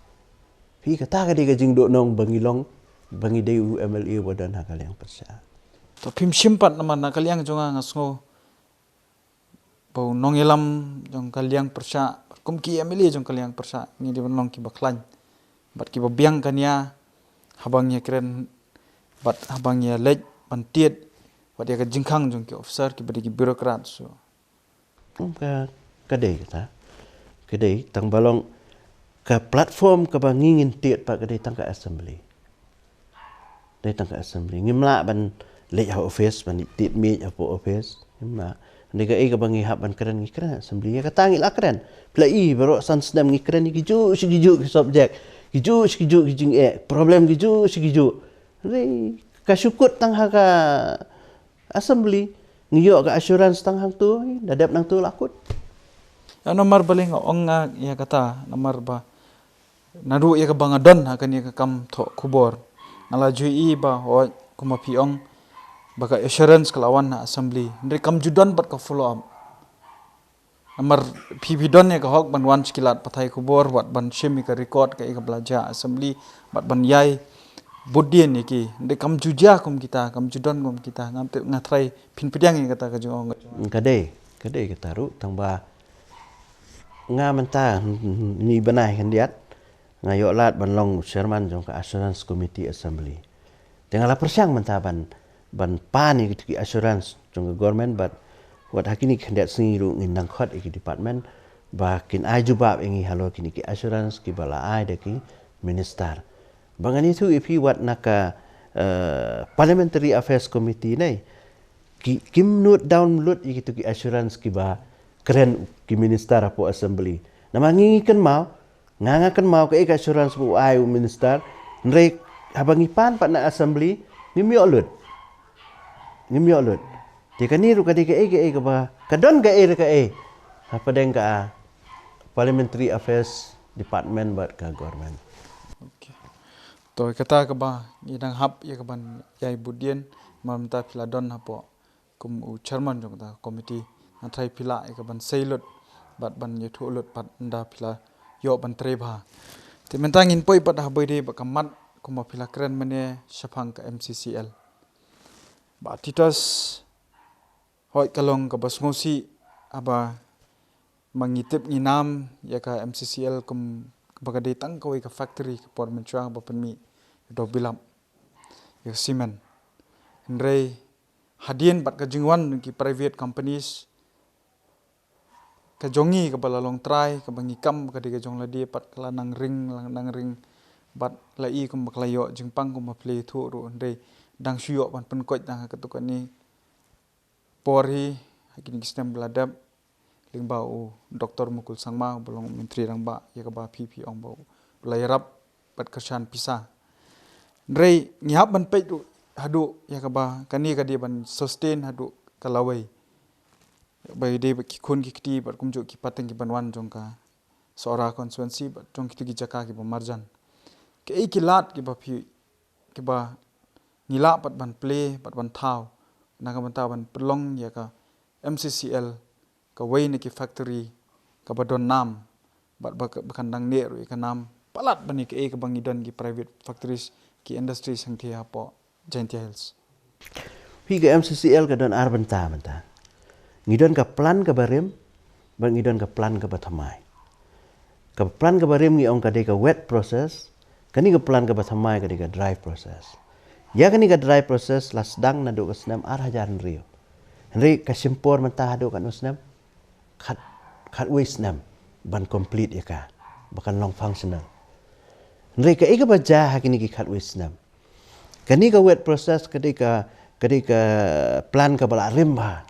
Phi, kata ka dei ka jingduhnong ba ngi long, ba ngi dei u M L A ba don ha ka liang pyrshah. To phim shim pat, namar na ka liang jong nga, nga sngew ba u nongïalam jong ka liang pyrshah, kum ki M L A jong ka liang pyrshah, ngi dei ban long kiba khlaiñ bad kiba biang ka nia haba ngi ïakren bad haba ngi ïaleit ban tied bad ïa ka jingkhang jong ki officer kiba dei ki bureaucrat. So, hmm, ka, ka dei kata. Ka dei, tang ba long ka platform kaba ngi ngin tied pat ka dei tang ka assembly. Dei tang ka assembly. Ngim lah ban leit ha office, ban tied miej hapoh office. Ngim lah. Dei kaei kaba ngi hap ban kren, ngi kren assembly. Ïa kata ngi la kren. Phi la i baroh san snem ngi kren ïa kijuh shi kijuh ki subject, kijuh shi kijuh ki jingeh, problem kijuh shi kijuh. Dei ka shu kut tang ha ka assembly, ngi ïoh ka assurance tang hangto, da dep nangto la kut. Ïa, namar balei nga ong nga ïa kata, namar ba naduh ïa kaba nga don ha kane ka kam thoh khubor, nga la ju i ba, hooid, kumba phi ong, ba ka assurance ka la wan na assembly, hynrei kam ju don pat ka follow up. Namar phi, phi don ïa ka hok ban wan sha ki lad pathai khubor, wat ban shim ïa ka record kaei kaba la jia assembly, bad ban ïai bud dien ïa ki. Hynrei kam ju jia kum kita, kam ju don kum kita. Ngam tip, nga tharai phin pdiang ïa kata ka jingong. Ka dei, ka dei kata ruh, tang ba nga mynta hynñiew bnai khyndiat nga ïoh lad ban long chairman jong ka assurance committee assembly. Te nga la pyrshang mynta ban, ban pan ïa kito ki assurance jong ka government, bad wat ha kine ki khyndiat sngi ruh ngin nang khot ïa ki department ba kin ai jubab ïa ngi halor kine ki assurance kiba la ai da ki minister. Ba ngan ïathuh ïa phi, wat na ka, eh, Parliamentary Affairs Committee ne, ki, kim note down lut ïa kito ki assurance kiba kren ki minister hapoh assembly. Namar ngi, ngi kynmaw, nga, nga kynmaw kaei ka assurance ba u ai u minister, hynrei haba ngi pan pat na assembly, ngim ïoh lut. Ngim ïoh lut. Te kane ruh ka dei kaei kaei kaba, ka don kaei re kaei hapdeng ka Parliamentary Affairs Department bad ka government. Okay. To, kata kaba ngi dang hap ïa kaban ïai bud dien, namar mynta phi la don hapoh kum u chairman jong kata ka committee, nga tharai phi lah ïa kaban sei lut bad ban ïathuh lut pat ynda phi la ïoh ban trei bha. Te mynta ngin poi pat ha ba dei bad ka mat kumba phi la kren mynne shaphang ka M C C L. Bah Titos, hooid, ka long kaba sngewsih haba ma ngi tip ngi nam ïa ka M C C L kum kaba ka dei tang kawei ka factory ka por mynshuwa ba pynmih ïa u dewbilat, ïa ka cement. Hynrei hadien bad ka jingwan ki private companies, ka jong ngi kaba la long trai, kaba ngi kam ba ka dei ka jong lade pat ka la nang ring, la nang ring, bad la i kumba ka la ïoh jingpang kumba phi la ïathuh ruh, hynrei dang shu ïoh ban pynkoit tang ha kato kane por hi ha kine ki snem ba la dep, lyngba u Doctor Mukul Sangma uba long u Myntri Rangbah, ïa kaba phi, phi ong ba u la ïarap bad kyrshan pisa. Hynrei ngi hap ban peit ruh haduh ïa kaba kane ka dei ban sustain haduh ka lawei, ba dei ba ki khun ki kti bad kumjuh ki pateng ki ban wan jong ka Sohra constituency bad jong kito ki jaka kiba marjan. Kaei ki lad kiba phi, kiba ngi lah pat ban plie bad ban thaw na ka bynta ban pynlong ïa ka M C C L kawei na ki factory kaba don nam, bad ba ka, ba kan dang neh ruh ïa ka nam palat ban ïa kaei kaba ngi don ki private factories, ki industries hangtei hapoh Jaintia Hills. Phi, ka M C C L ka don ar bynta mynta. Ngi don ka plan kaba rim, bad ngi don ka plan kaba thymmai. Ka plan kaba rim ngi ong ka dei ka wet process, Kane ka plant kaba thymmai ka dei ka dry process. Ïa kane ka dry process la sdang naduh ka snem ar hajar hynriew. Hynrei ka shim por mynta haduh katno snem? Khat, khatwei snem ban complete ïa ka, ba kan long functional. Hynrei kaei kaba jia ha kine ki khatwei snem? Kane ka wet process ka dei ka, ka dei ka plant kaba la rim bha.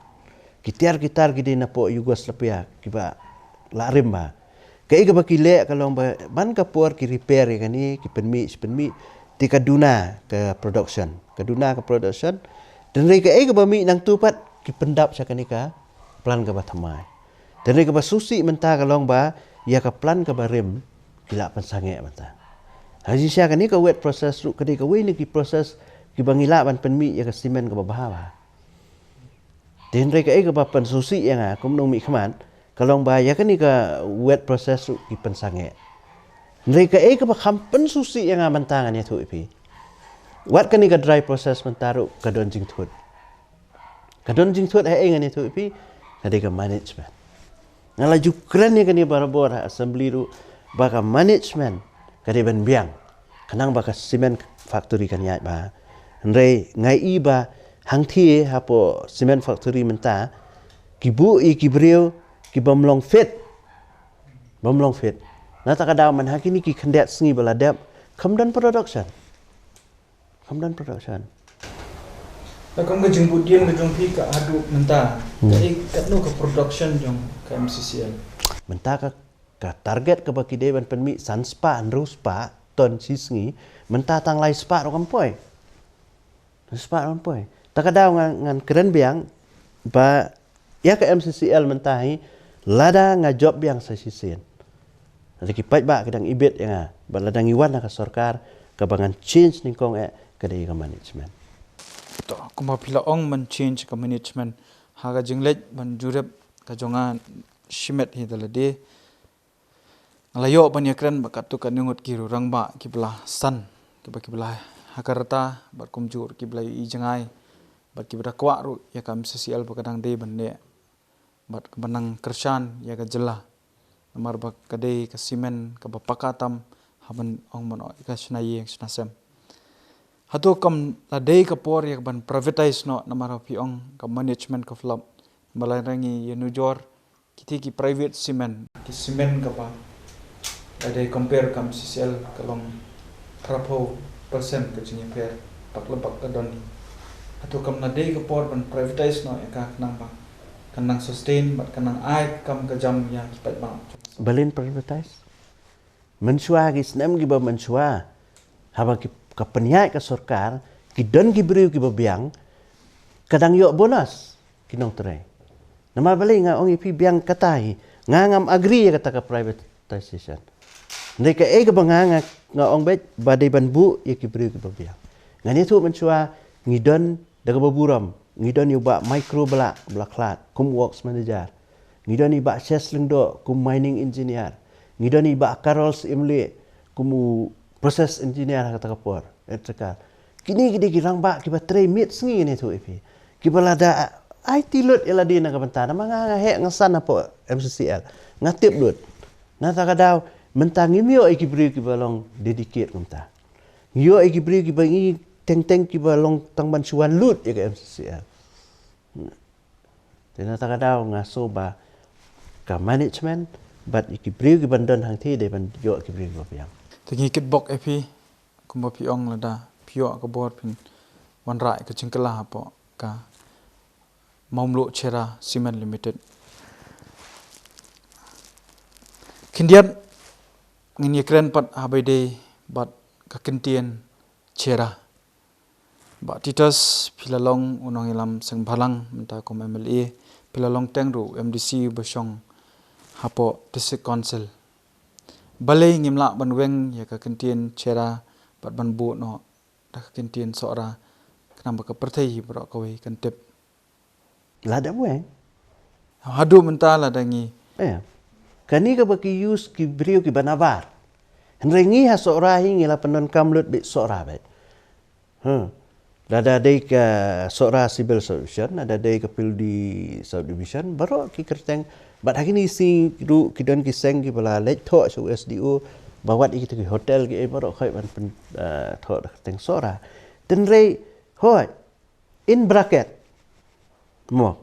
Ki tiar ki tar ki dei napoh Yugoslavia kiba la rim bha. Kaei kaba ki leh ka long ba man ka por ki repair ïa kane, ki pynmih shi pynmih, te ka duna ka production, ka duna ka production. Hynrei kaei kaba mih nangtu pat ki pyndap sha kane ka plant kaba thymmai. Hynrei kaba sngewsih mynta ka long ba ïa ka plant kaba rim ki la pynsangeh mynta. Ha jingshisha kane ka wet process ruh ka dei kawei na ki process kiba ngi lah ban pynmih ïa ka cement kaba bha bha. Te hynrei kaei kaba pynsngewsih ïa nga kum u nongmihkhmat ka long ba ïa kane ka wet process ruh ki pynsangeh. Hynrei kaei kaba kham pynsngewsih ïa nga mynta ngan ïathuh ïa phi, wat kane ka dry process mynta ruh ka don jingthut. Ka don jingthut haei ngan ïathuh ïa phi? Ka dei ka management. Nga la ju kren ïa kane barabor ha assembly ruh ba ka management ka dei ban biang khnang ba ka cement factory kan ïaid bha. Hynrei nga i ba hangthie hapoh cement factory mynta ki buh ïa ki briew ki bym long fit. Bym long fit. Na kata ka daw man ha kine ki khyndiat sngi ba la dep, kham don production. Kham don production. Te kum ka jingbuddien ka jong phi ka haduh mynta, hmm, kaei, katno ka production jong ka M C C L? Mynta ka, ka target kaba ki dei ban pynmih san spah, hynriew spah ton shi sngi, mynta tang lai spah ruh kam poi. Lai spah ruh kam poi. Kata ka daw ngan, ngan kren biang ba ïa ka M C C L mynta hi, lada nga jop biang sa shisien, lada ki paidbah ki dang ibit ïa nga, bad lada ngi wan na ka sorkar, kaba ngan change nyngkong eh ka dei ka management. To, kumba phi la ong, ban change ka management, ha ka jingleit ban jurip ka jong nga shimet hi da lade, nga la ïoh ban ïakren bad katto katne ngut ki rangbah kiba la san, kiba, kiba la ha ka rta, bad kumjuh kiba la ïohi jngai, bad kiba da kwah ruh ïa ka M C C L ba ka dang dei ban neh, bad kaba nang kyrshan ïa ka jylla. Namar ba ka dei ka cement kaba paka tam, ha ban ong ban ong, ïa ka shna ïing shna sem. Hato kam la dei ka por ïa ka ban privatize noh, namar ba phi ong ka management ka flop? Ba la ngi ïa nujor kiti ki private cement, ki cement kaba la dei compare ka M C C L ka long phraphew percent ka jingïapher, bak la bak ka don hi. Hato kam la dei ka por ban privatize noh ïa ka khnang ba kan nang sustain bad kan nang ai kam ka jam ïa ki paidbah? Balei privatize? Mynshuwa, ki snem kiba mynshuwa, haba ki, ka pynïaid ka sorkar, ki don ki briew kiba biang, ka dang ïoh bonus ki nongtrei. Namar balei nga ong ïa phi biang kata hi? Nga ngam agree ïa kata ka privatization. Hynrei kaei kaba nga, nga, nga ong beit ba dei ban buh ïa ki briew kiba biang. Ngan ïathuh mynshuwa, ngi don da kaba burom, ngi don ïa u Bah Micro Blah, Blah Khlad, kum works manager. Ngi don i Bah Shes Lyngdoh kum mining engineer. Ngi don i Bah Carol Syiemlieh kum u process engineer ha kata ka por, electrical. Kine ki dei ki rangbah kiba trei miet sngi, ngan ïathuh ïa phi. Kiba lada aiti lut ïa lade na ka bynta, namar nga, nga heh nga san hapoh M C C L, nga tip lut. Na kata ka daw mynta ngim ïoh ïa ki briew kiba long dedicate kumta. Ngi ïoh ïa ki briew kiba ngi teng teng kiba long tang ban shu wan lut ïa ka M C C L. Te na kata ka daw nga sngew ba ka management bad ïa ki briew kiban don hangthie dei ban ïoh ki briew kiba biang. Te ngi kitbok ïa phi, kumba phi ong, lada phi ïoh ka bor phin wanrah ïa ka jingkylla hapoh ka Mawmluh Cherra Cement Limited. Khyndiat ngin ïakren pat ha ba ïadei bad ka kyntien Cherra. Bah Titus, phi la long u nongïalam seng bhalang mynta kum M L A, phi la long teng ruh M D C ba shong hapoh District Council. Balei ngim lah ban weng ïa ka kyntien Cherra bad ban buh noh da ka kyntien Sohra, khnang ba ka pyrthei hi baroh kawei kan tip? Lada weng. Haduh mynta lada ngi. Eh. Kane kaba ki use ki briew kiba nabar. Hynrei ngi ha Sohra hi ngi la pyndonkam lut beit Sohra beit. Huh. Lada dei ka Sohra Civil Subdivision, lada dei ka Pyrdi Subdivision, baroh ki kyrteng. Bad ha kine sngi ruh ki don ki seng kiba la leit thoh sha u S D O, ba wat ïa kita ki hotel ki ei baroh khoit ban pyn, eh, thoh da ka kyrteng Sohra. Tynrai, hoi, in bracket. Mo.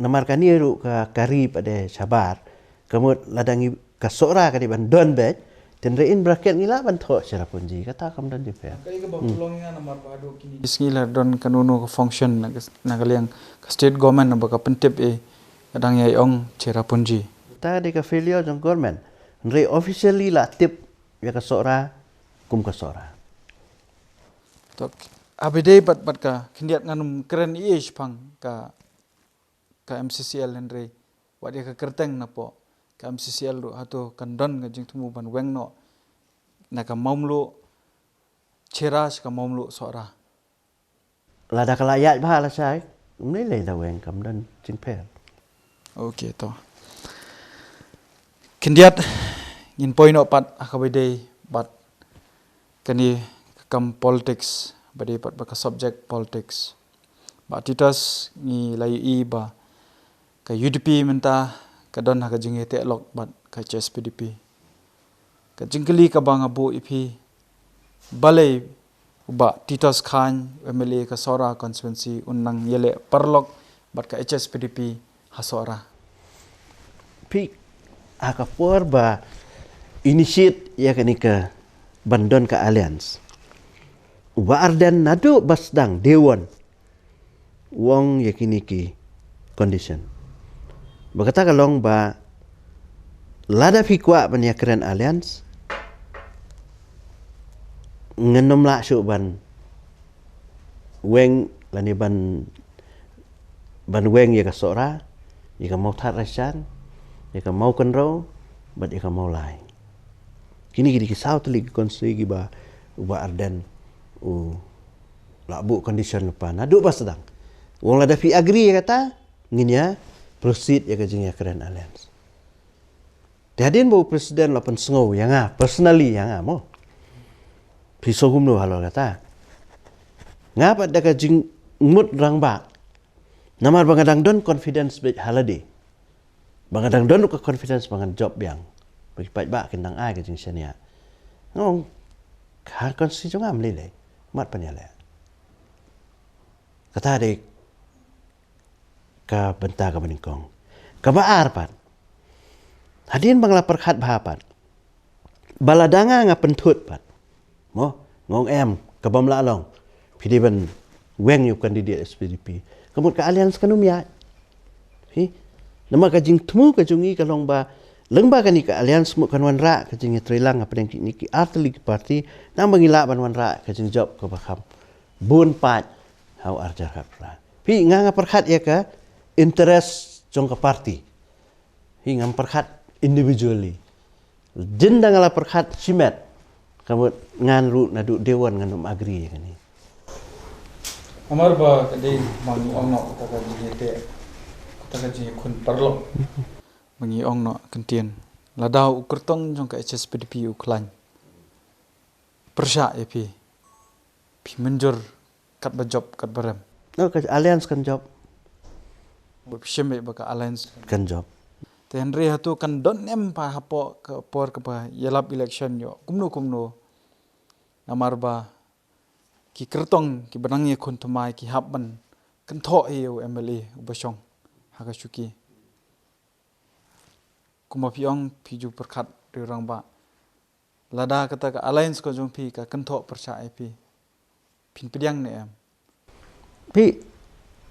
Namar kane ruh ka, ka ri pat de shabar. Ka mut lada ngi ka Sohra ka dei ban don beit. Tynrai in bracket ngi lah ban thoh Cherrapunji. Kata kam don jingpher. Ka ïa kaba pynlong ïa nga namar ba haduh kine ki sngi la don kano kano ka function na ka, na ka liang ka state government ba ka pyntip ïa ka dang ïai ong Cherrapunji. Kata dei ka failure jong government. Hynrei officially la tip ïa ka Sohra kum ka Sohra. To, haba ïadei bad, bad ka khyndiat ngan ym kren ïa shaphang ka, ka M C C L hynrei wat ïa ka kyrteng napoh ka M C C L ruh hato kan don ka jingthmu ban weng noh na ka Mawmluh Cherra sha ka Mawmluh Sohra. Lada ka la ïaid bha lashai, ym lei lei da weng, kam don jingpher. Ok, to. Khyndiat ngin poi noh pat ha kaba ïadei bad kane ka kam politics, ba dei pat bad ka subject politics. Bah Titus, ngi la ïohi ba ka U D P mynta ka don ha ka jingïateh lok bad ka H S P D P. Ka jingkylli kaba nga buh ïa phi, balei u Bah Titus Chyne, u M L A ka Sohra constituency, un nang ïaleh paralok bad ka H S P D P ha Sohra? Phi, ha ka por ba initiate ïa kane ka ban don ka alliance, u Bah Ardent naduh ba sdang day one u ong ïa kine ki condition. Ba kata ka long ba lada phi kwah ban ïakren alliance, ngan ym lah shuh ban weng lane ban, ban weng ïa ka Sohra, ïa ka Mawthadraishan, ïa ka Mawkynrew bad ïa ka Mawlai. Kine ki dei ki saw tylli ki constituency kiba u Bah Ardent u la buh condition lypa naduh ba sdang. U ong lada phi agree ïa kata, ngin ïa proceed ïa ka jingïakren alliance. Te hadien ba u president la pynsngew ïa nga personally, ïa nga mo, phi sngew kumno halor kata? Nga pat da ka jingmut rangbah, namar ba nga dang don confidence beit ha lade, ba nga dang don ruh ka confidence ba ngan jop biang, ba ki paidbah kin dang ai ka jingshaniah. Nga ong, ha constituency jong nga ym lei lei, mad pynïaleh. Kata dei ka bynta kaba nyngkong. Kaba ar pat, hadien ba nga la pyrkhat bha pat, ba lada nga nga pynthut pat, mo, nga ong em, kaba ym lah long, phi dei ban weng ïa u candidate S P D P, ka mut ka alliance kan ym ïaid. Phi, namar ka jingthmu ka jong ngi ka long ba lyngba kane ka alliance mut kan wanrah ka jingïatreilang hapdeng kine ki ar tylli ki party, namar ngi lah ban wanrah ka jingjop kaba kham bun paid ha u ar hajar khatphra. Phi, nga nga pyrkhat ïa ka interest jong ka party. Phi, ngam pyrkhat individually. Hadien ba nga la pyrkhat shimet, ka mut ngan ruh naduh day one ngan ym agree ïa kane. Namar ba ka dei ba ngi ong noh kata ka jingïateh, kata ka jingïakhun paralok, ba ngi ong noh kyntien, lada u kyrtong jong ka H S P D P u khlaiñ pyrshah ïa phi, phi mynjur katba jop katba rem? No, ka alliance kan jop. Ba phi shem beit ba ka alliance kan jop. Te hynrei hato kan don em pat hapoh ka por kaba ïalap election ïoh kumno kumno, namar ba ki kyrtong kiba nang ïakhun thymmai ki hap ban kynthoh ïa u M L A uba shong ha ka shuki? Kumba phi ong, phi ju pyrkhat ri rangbah, lada kata ka alliance ka jong phi ka kynthoh pyrshah ïa phi, phin pdiang ne em? Phi,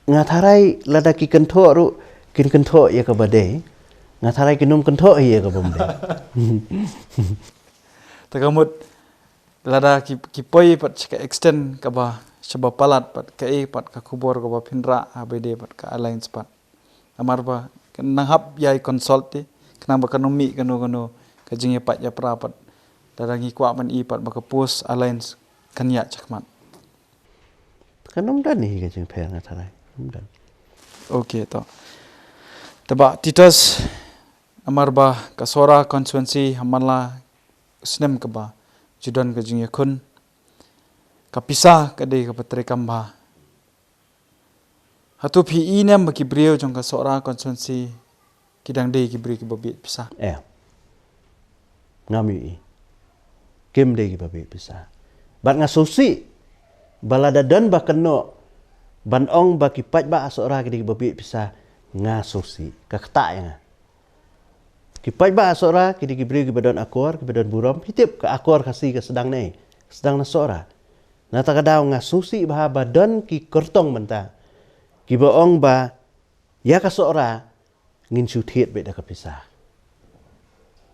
nga tharai lada ki kynthoh ruh kin kynthoh ïa kaba dei, nga tharai kin ym kynthoh hi ïa kaba ym dei. Te ka mut lada ki, ki poi pat sha ka extent kaba shaba palat pat, kaei pat ka khubor kaba phin rah haba ïadei bad ka alliance pat? Namar ba kan nang hap ïai consult te, khnang ba kan ym mih kano kano ka jingïapait ïapra pat. Lada ngi kwah ban i pat ba ka post alliance kan ïaid shakhmat. Kan ym don hi ka jingpher, nga tharai ym don. Ok, to. Te Bah Titus, namar ba ka Sohra constituency ha man la u snem kaba ju don ka jingïakhun, ka pisa ka dei kaba treikam bha. Hato phi i ne em ba ki briew jong ka Sohra constituency ki dang dei ki briew kiba bieit pisa? Eh. Ngam ïohi. kim dei kiba bieit pisa. Bad nga sngewsih ba lada don ba kynnoh ban ong ba ki paidbah ha Sohra ki dei kiba bieit pisa, nga sngewsih, ka ktah ïa nga. Ki paidbah ha Sohra ki dei ki briew kiba don akor, kiba don burom. Phi tip ka akor Khasi ka sdang na ei? Sdang na Sohra. Na kata ka daw nga sngewsih bha ba don ki kyrtong mynta kiba ong ba ïa ka Sohra ngin shu thied beit da ka pisa.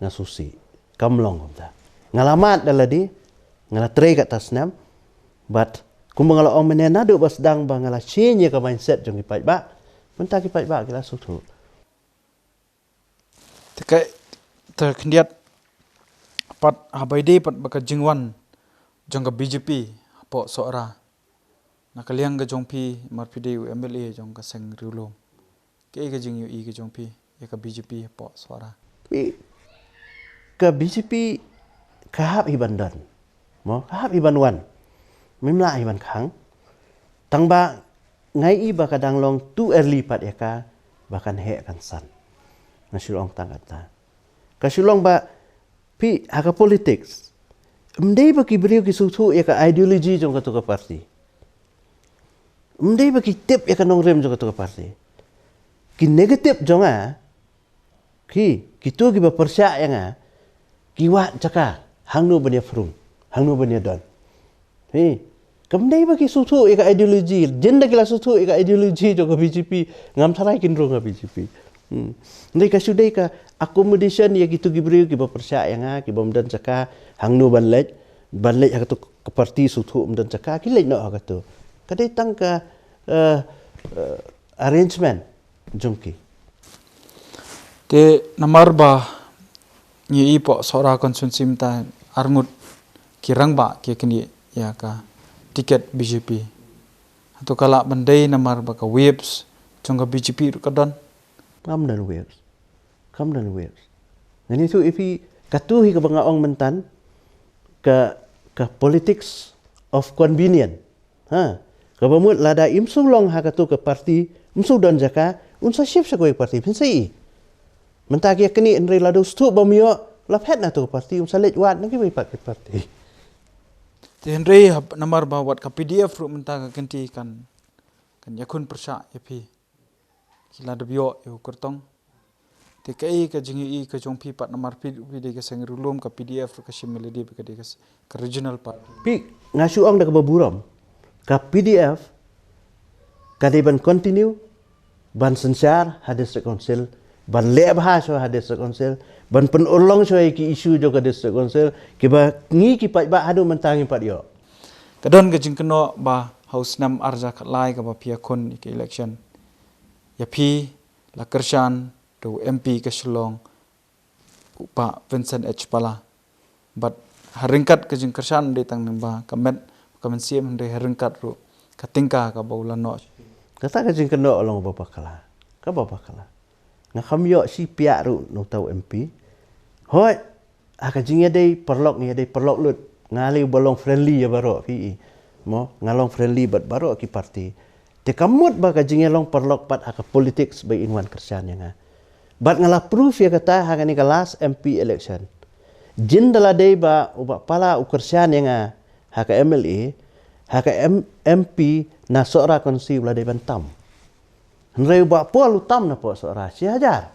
Nga sngewsih. Kam long kumta. Nga la mad da lade, nga la trei katto snem, bad kumba nga la ong mynne, naduh ba sdang ba nga la change ïa ka mindset jong ki paidbah, mynta ki paidbah ki la sngewthuh. Te ka, te khyndiat pat, haba ïadei pat bad ka jingwan jong ka B J P hapoh Sohra, na ka liang ka jong phi, namar phi dei u M L A jong ka seng Riewlum, kaei ka jingïohi ka jong phi ïa ka B J P hapoh Sohra? Phi, ka B J P ka hap hi ban don, mo, ka hap hi ban wan. Mim lah hi ban khang. Tang ba nga ïohi ba ka dang long too early pat ïa ka ba kan heh kan san. Nga shu ong tang kata. Ka shu long ba, phi, ha ka politics, ym dei ba ki briew ki sngewthuh ïa ka ideology jong katu ka party. Ym dei ba ki tip ïa ka nongrim jong katu ka party. Ki negative jong nga, ki, kito kiba pyrshah ïa nga, ki wad jaka hangno ban ïa phrung, hangno ban ïa don. Hi, kam dei ba ki sngewthuh ïa ka ideology. Jin da ki la sngewthuh ïa ka ideology jong ka B J P, ngam tharai kin rung ha B J P. Hmm. Dei ka shu dei ka accommodation ïa kito ki briew kiba pyrshah ïa nga, kibym don jaka hangno ban leit, ban leit ha katu ka party, sngewthuh ym don jaka, ki leit noh ha katu. Ka dei tang ka, eh, eh, arrangement jong ki. Te namar ba ngi ïohi hapoh Sohra constituency mynta arngut ki rangbah ki kyndiah ïa ka ticket B J P. Hato ka lah ban dei namar ba ka waves jong ka B J P ruh ka don? Kam don waves. Kam don waves. Ngan ïathuh ïa phi, katu hi kaba nga ong mynta, ka, ka politics of convenience. Ha, kaba mut lada im shu long ha katu ka party, im shu don jaka, un sa shift sha kawei ka party, phin sa ïohi. Mynta ki ïa kane, hynrei lada u sngewthuh bym ïoh, la phet na katu ka party, un sa leit wad na kiwei pat ki party. Te hynrei hap, namar ba wat ka P D F ruh mynta ka kynti kan, kan ïakhun pyrshah ïa phi. Ki la dep ïoh ïa u kyrtong. Te kaei ka jingïohi ka jong phi pat, namar phi, phi dei ka seng Riewlum, ka P D F ka shim ïa lade bad ka dei ka s-, ka regional party. Phi, nga shu ong da kaba burom, ka P D F ka dei ban continue ban synshar ha District Council, ban leh bha shuwa ha District Council, ban pynurlong shuwa ïa ki issue jong ka District Council, kiba ngi ki paidbah haduh mynta ngim pat ïoh. Ka don ka jingkynnoh ba ha u snem ar hajar khatlai kaba phi ïakhun ïa ka election, ïa phi la kyrshan da u M P ka Shillong, u Bah Vincent H Pala. Bad ha ryngkat ka jingkyrshan ym dei tang ba ka met ka mynsiem, hynrei ha ryngkat ruh ka tyngka kaba u la noh. Kata ka jingkynnoh long ba bakla. Kaba bakla. Nga kham ïoh shi piak ruh na uta u M P. Hooid, ha ka jingïadei paralok ngi ïadei paralok lut. Nga lei uba long friendly ïa baroh, phi i. Mo, nga long friendly bad baroh ki party. Te kam mut ba ka jingïalong paralok pat ha ka politics ba in wan kyrshan ïa nga. Bad nga la proof ïa kata ha kane ka last M P election. Jin da la dei ba u Bah Pala u kyrshan ïa nga ha ka M L A, ha ka M-, M P na Sohra constituency u la dei ban tam. Hynrei u Bah Paul u tam na poh Sohra, shi hajar.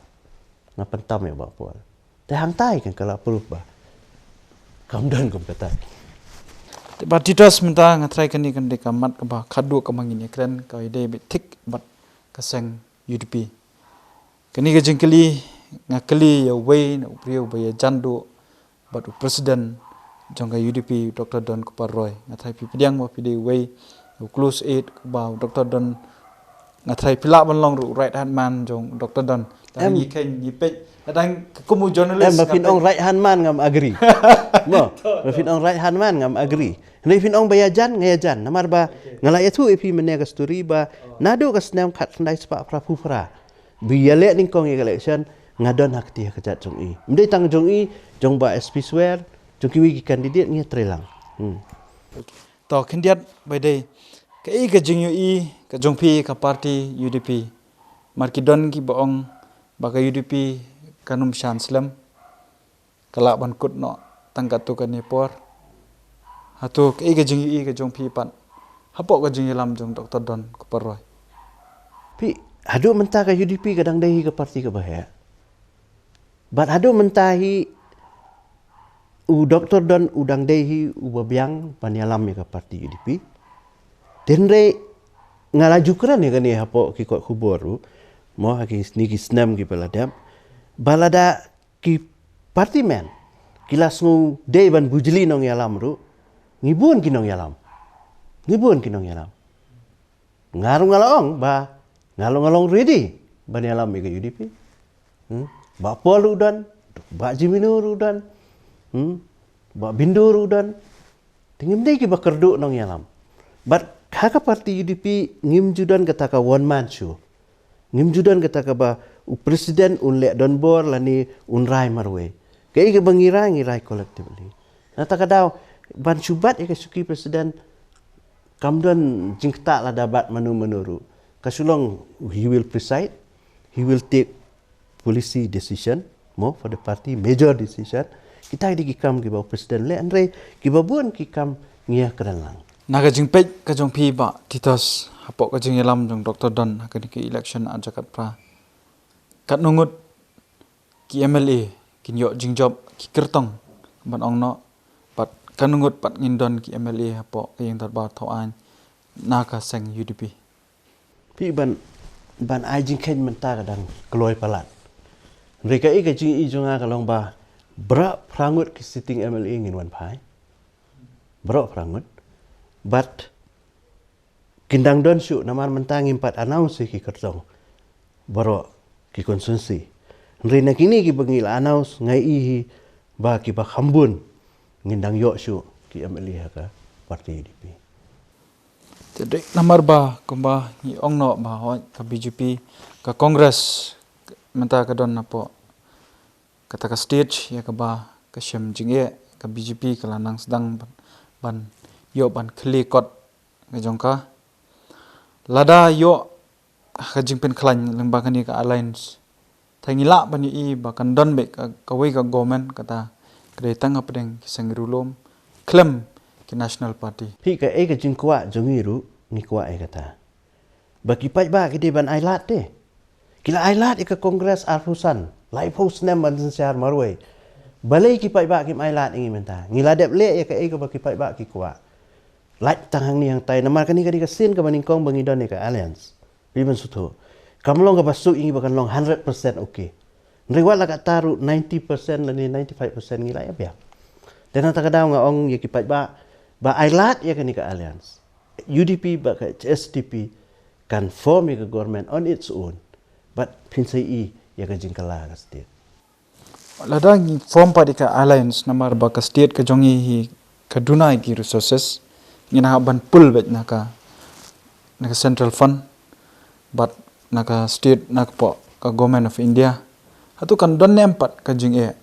Nga pyntam ïa u Bah Paul. Te hangtai kan ka la proof ba kam don kum kata. Te Bah Titos, mynta nga tharai kane kan dei ka mat kaba khadduh kaba ngin ïakren, ka dei beit thik bad ka seng U D P. Kane ka jingkylli nga kylli ïa uwei na u briew ba ïajan duh bad u president jong ka U D P, u Doctor Don Kupar Roy. Nga tharai phi pdiang ba phi dei uwei u close aide ba u Doctor Don. Nga tharai phi lah ban long ruh u right hand man jong u Doctor Don. Lada ngi kheiñ ngi peit, lada ka kum u journalist, em, ba phin ong right hand man ngam agree. Mo, ba phin ong right hand man ngam agree. Hynrei phin ong ba ïajan, nga ïajan. Namar ba nga la ïathuh ïa phi mynne ka story ba naduh ka snem khatkhyndai spah phraphew phra ba ïaleh nyngkong ïa ka election, nga don ha kti ha kjat jong i. Ym dei tang jong i, jong Bah S P Swer, jong kiwei ki candidate ngi trei lang. Hmm. To khyndiat ba dei, kaei ka jingïohi ka jong phi ka party U D P? Namar ki don kiba ong ba ka U D P kan ym shah slem, ka lah ban kut noh tang katto katne por. Hato kaei ka jingïohi ka jong phi pat hapoh ka jingïalam jong Doctor Don Kparoi? Phi, haduh mynta ka U D P ka dang dei hi ka parti kaba heh. Bad haduh mynta hi u Doctor Don u dang dei hi uba biang ban ïalam ïa ka parti U D P. Hynrei nga la ju kren ïa kane hapoh ki kot khubor ruh, mo, ha kine ki snem kiba la dep, ba lada ki party men ki la sngew dei ban bujli nongïalam ruh, ngi bun ki nongïalam. Ngi bun ki nongïalam. Nga ruh nga la ong ba nga ruh nga long ready ban ïalam ïa ka U D P. Hmm? Bah Paul ruh u don, Bah Jemino ruh u don, hmm? Bah Bindo ruh u don. Te ngim dei kiba kyrduh nongïalam. Bad ha ka parti U D P ngim ju don kata ka one man show. Ngim ju don kata kaba u president un leh donbor lane un rai marwei. Kaei kaba ngi rai, ngi rai collectively. Na kata ka daw, ban shu bat ïa ka shuki president, kam don jingktah lada bat mano mano ruh. Ka shu long, he will preside, he will take policy decision, mo, for the party, major decision. Kita ki dei ki kam kiba u president leh, hynrei kiba bun ki kam ngi ïakren lang. Na ka jingpeit ka jong phi Bah Titos, hapoh ka jingïalam jong Doctor Don ha kane ka election ar hajar khatphra, katno ngut ki M L A kin ïoh jingjop, ki kyrtong ban ong noh, bad katno ngut pat ngin don ki M L A hapoh ka ïing dorbar thaw aiñ na ka seng U D P? Phi, ban, ban ai jingkheiñ mynta ka dang kloi palat. Hynrei kaei ka jingïohi jong nga ka long ba baroh phra ngut ki sitting M L A ngin wan phai. Baroh phra ngut. Bad kin dang don shuh, namar mynta ngim pat announce hi ki kyrtong baroh ki constituency. Hynrei na kine kiba ngi la announce, nga ïohi hi ba kiba kham bun ngin dang ïoh shuh ki M L A ha ka parti U D P. Te dei namar ba kumba ngi ong noh ba hooid ka B J P, ka Congress mynta ka don hapoh kata ka stage ïa kaba ka shem jingeh, ka B J P ka la nang sdang ban, ban ïoh ban khlieh kot ka jong ka. Lada ïoh ha ka jingpynkhlaiñ lyngba kane ka alliance, te ngi lah ban ïohi ba kan don beit ka, kawei ka government kata ka dei tang hapdeng ki seng riewlum khlem ki National Party. Phi, kaei ka jingkwah jong ngi ruh ngi kwah ïa kata. Ba ki paidbah ki dei ban ailad te. Ki la ailad ïa ka Congress arphew san, laiphew snem ban synshar marwei. Balei ki paidbah kim ailad ïa ngi mynta? Ngi la dep leh ïa kaei kaba ki paidbah ki kwah. Lait tang hangne hangtai, namar kane ka dei ka sien kaba nyngkong ba ngi don ïa ka alliance. Phi, ban sngewthuh, kam long kaba suk ïa ngi ba kan long hundred percent okay. Hynrei wat la katta ruh ninety percent lane ninety-five percent ngi la ïa biang. Te na kata ka daw nga ong ïa ki paidbah ba ailad ïa kane ka alliance. U D P bad ka H S D P kan form ïa ka government on its own. Bad phin sa ïohi ïa ka jingkylla ka state. Lada ngi form pat ïa ka alliance, namar ba ka state ka jong ngi hi ka duna ïa ki resources, ngin hap ban pull beit na ka, na ka central fund, bad na ka state, na ka poh ka Government of India. Hato kan don ne em pat ka jingeh?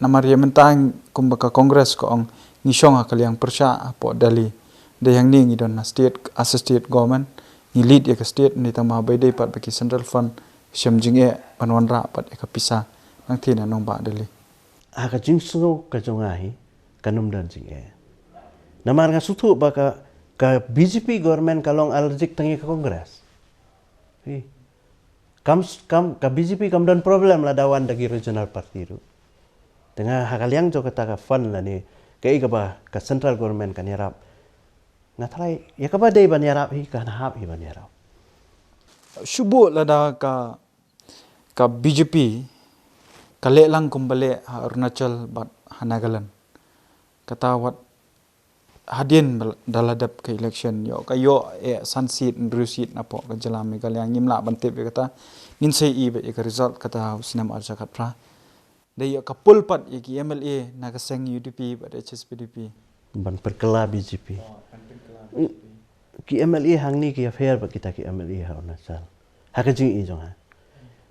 Namar ïa mynta kumba ka Congress ka ong, ngi shong ha ka liang pyrshah hapoh Delhi. Dei hangne ngi don na state, as a state government, ngi lead ïa ka state, hynrei tang ma ba ïadei pat bad ki central fund, shem jingeh ban wanrah pat ïa ka pisa nangthie na nongbah Delhi. Ha ka jingsngew ka jong nga hi, kan ym don jingeh. Namar nga sngewthuh ba ka, ka B J P government ka long allergic tang ïa ka Congress. Hi. Kam, kam, ka B J P kam don problem lada wan da ki regional party ruh. Te nga ha ka liang jong kata ka fund lane kaei kaba ka central government kan ïarap, nga tharai ïa kaba dei ban ïarap hi kan hap hi ban ïarap. Shu buh lada ka, ka B J P ka leh lang kumba leh ha Arunachal bad ha Nagaland. Kata wat hadien ba la, da la dep ka election, ïoh ka ïoh eh san seat, hynriew seat napoh ka jylla Meghalaya, ngim lah ban tip ïa kata. Ngin sa ïohi beit ïa ka result kata ha u snem ar hajar khatphra. Da ïoh ka pull pat ïa ki M L A na ka seng U D P bad H S P D P ban pyrkylla B J P. Oh, ban pyrkylla B J P. Ki M L A hangne ki ïapher bad kita ki M L A ha Arunachal. Ha ka jingïohi jong nga.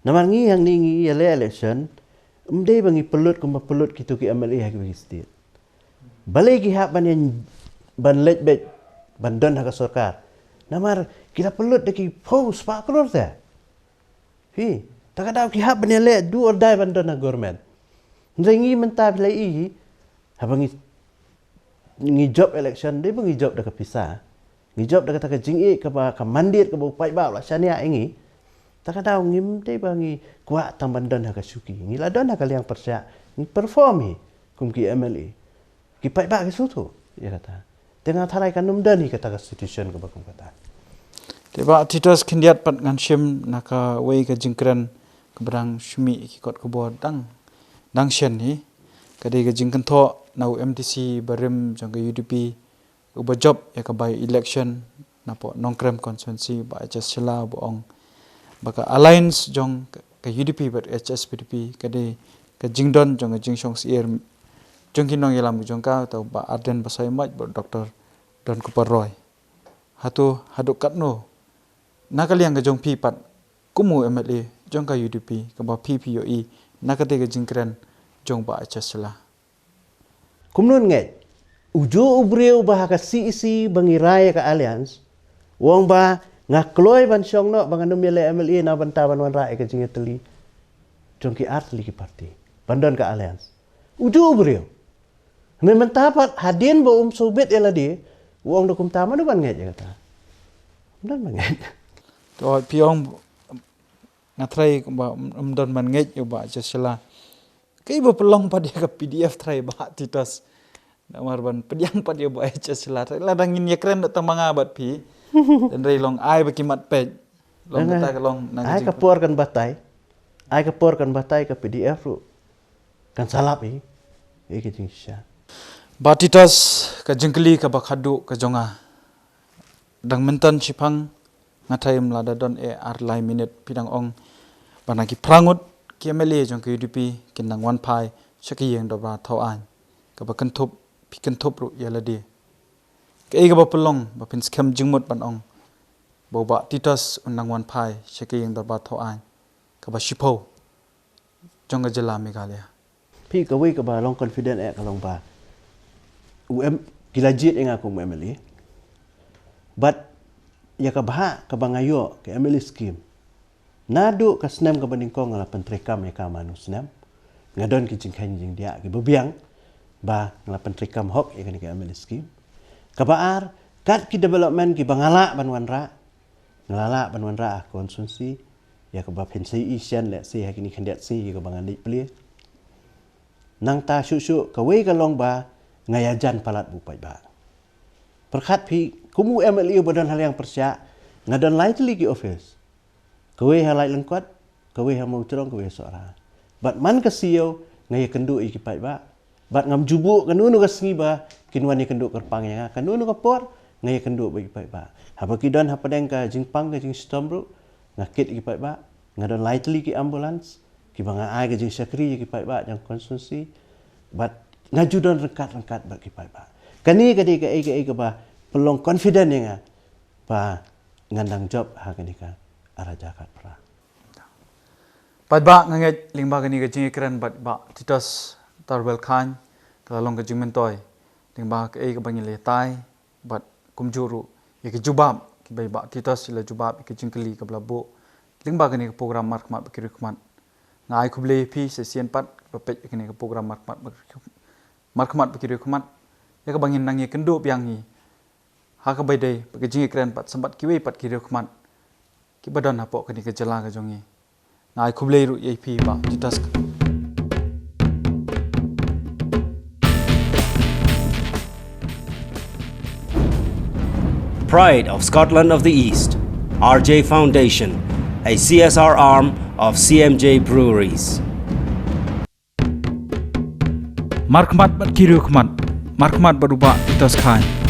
Namar ngi hangne ngi ïaleh election, ym dei ba ngi pynlut kumba pynlut kito ki M L A ha kiwei ki state. Balei ki hap ban ïa, ban leit beit ban don ha ka sorkar? Namar ki la pynlut da ki phew spah klur te. Hi, ta ka daw ki hap ban ïaleh do or die ban don ha government. Hynrei ngi mynta phi la ïohi, haba ngi ngi jop election, dei ba ngi jop da ka pisa. Ngi jop da kata ka jingïeit kaba ka mandate kaba u paidbah u la shaniah ïa ngi. Ta ka daw ngim dei ba ngi kwah tang ban don ha ka shuki. Ngi la don ha ka liang pyrshah, ngi perform hi kum ki M L A. Ki paidbah ki sngewthuh ïa kata. Te nga tharai kan ym don hi kata ka situation kaba kum kata. Te Bah Titos khyndiat pat ngan shim na kawei ka jingkren kaba dang shu mih ki kot khubor dang, dang shen hi. Ka dei ka jingkynthoh na u M D C barim jong ka U D P uba jop ïa ka by election napoh Nongkrem constituency, Bah H S Shylla, uba ong ba ka alliance jong ka U D P bad H S P D P ka dei ka jingdon jong ka jingshong syiar jong ki nongïalam jong ka, uta u Bah Ardent Basaiawmoit bad Doctor Donkupar Roy. Hato haduh katno na ka liang ka jong phi pat kum u M L A jong ka U D P kaba phi phi ïohi na kata ka jingkren jong Bah H S Shylla? Kumno ngeit? Uju u briew ba ha ka C E C ba ngi rai ïa ka alliance, u ong ba nga kloi ban shong noh ba ngan ym ïaleh M L A na bynta ban wanrah ïa ka jingïatylli jong ki artylli ki party ban don ka alliance. Uju u briew. Hynrei mynta pat hadien ba um sngewbit ïa lade, u ong da kumta, mano ban ngeit ïa kata? Ym don ban ngeit. To phi ong nga tharai ba ym don ban ngeit ïa u Bah H S Shylla. Kaei ba pynlong pat ïa ka P D F tharai Bah Titos? Namar ban pdiang pat ïa u Bah H S Shylla tharai lada ngin ïakren da tang ma nga bad phi. Hynrei long ai ba ki mat peit. Long kata ka long na ka ai ka jing- por kan batai. Ai ka por kan batai, ka P D F ruh kan sa lap hi ïa ka jingshisha. Bah Titos, ka jingkylli kaba khadduh ka jong nga. Dang mynta shiphang, nga tharai ym lah da don eh ar lai minit, phi dang ong ba na ki phra ngut ki M L A jong ka U D P kin nang wan phai sha ka ïing dorbar thaw aiñ, kaba kynthup, phi kynthup ruh ïa lade. Kaei kaba pynlong ba phin skhem jingmut ban ong ba u Bah Titos un nang wan phai sha ka ïing dorbar thaw aiñ kaba shiphew jong ka jylla Meghalaya? Phi, kawei kaba long confident eh ka long ba u M, ki la jied ïa nga kum u M L A. Bad ïa ka bhah kaba nga ïoh ka M L A scheme, naduh ka snem kaba nyngkong nga la pyntreikam ïa ka man u snem. Nga don ki jingkheiñ jingdiah kiba biang ba nga la pyntreikam hok ïa kane ka M L A scheme. Kaba ar, kat ki development kiba nga lah ban wanrah, nga la lah ban wanrah ha constituency, ïa kaba phin sa ïohi shen lehse ha kine khyndiat sngi ïa kaba ngan leit plie. Nangta shuh shuh kawei ka long ba nga ïajan palat bad u paidbah. Pyrkhat phi, kum u M L A uba don ha liang pyrshah, nga don lai tylli ki office. Kawei ha Laitlangkot, kawei ha Mawjrong, kawei ha Sohra. Bad man ka siew nga ïakynduh ïa ki paidbah. Bad ngam ju buh kano kano ka sngi ba kin wan ïakynduh kyrpang ïa nga. Kano kano ka por nga ïakynduh bad ki paidbah. Haba ki don hapdeng ka jingpang ka jingshitom ruh, nga kit ïa ki paidbah. Nga don lai tylli ki ambulance kiba nga ai ka jingshakri ïa ki paidbah jong constituency. Bad nga ju don ryngkat ryngkat bad ki paidbah. Kane ka dei kaei kaei kaba pynlong confident ïa nga ba ngan dang jop ha kane ka Raja Khatphra. Paidbah, nga ngeit lyngba kane ka jingïakren bad Bah Titos Tarbel Chyne, ka la long ka jingmyntoi lyngba kaei kaba ngi la ïatai, bad kumjuh ruh ïa ki jubab kiba i Bah Titos i la jubab ïa ki jingkylli kaba la buh lyngba kane ka program Markhmat bad ki riewkhmat. Nga ai khublei ïa phi sa shisien pat kiba peit ïa kane ka program Markhmat bad ki riewkhmat, ïa kaba ngin nang ïakynduh biang hi ha kaba ïadei bad ka jingïakren pat symbat kiwei pat ki riewkhmat kiba don hapoh kane ka jylla ka jong ngi. Nga ai khublei ruh ïa phi Bah Titos. Pride of Scotland of the East, R J Foundation, a C S R arm of C M J Breweries. Markhmat bad ki riewkhmat, markhmat bad u Bah Titos Chyne.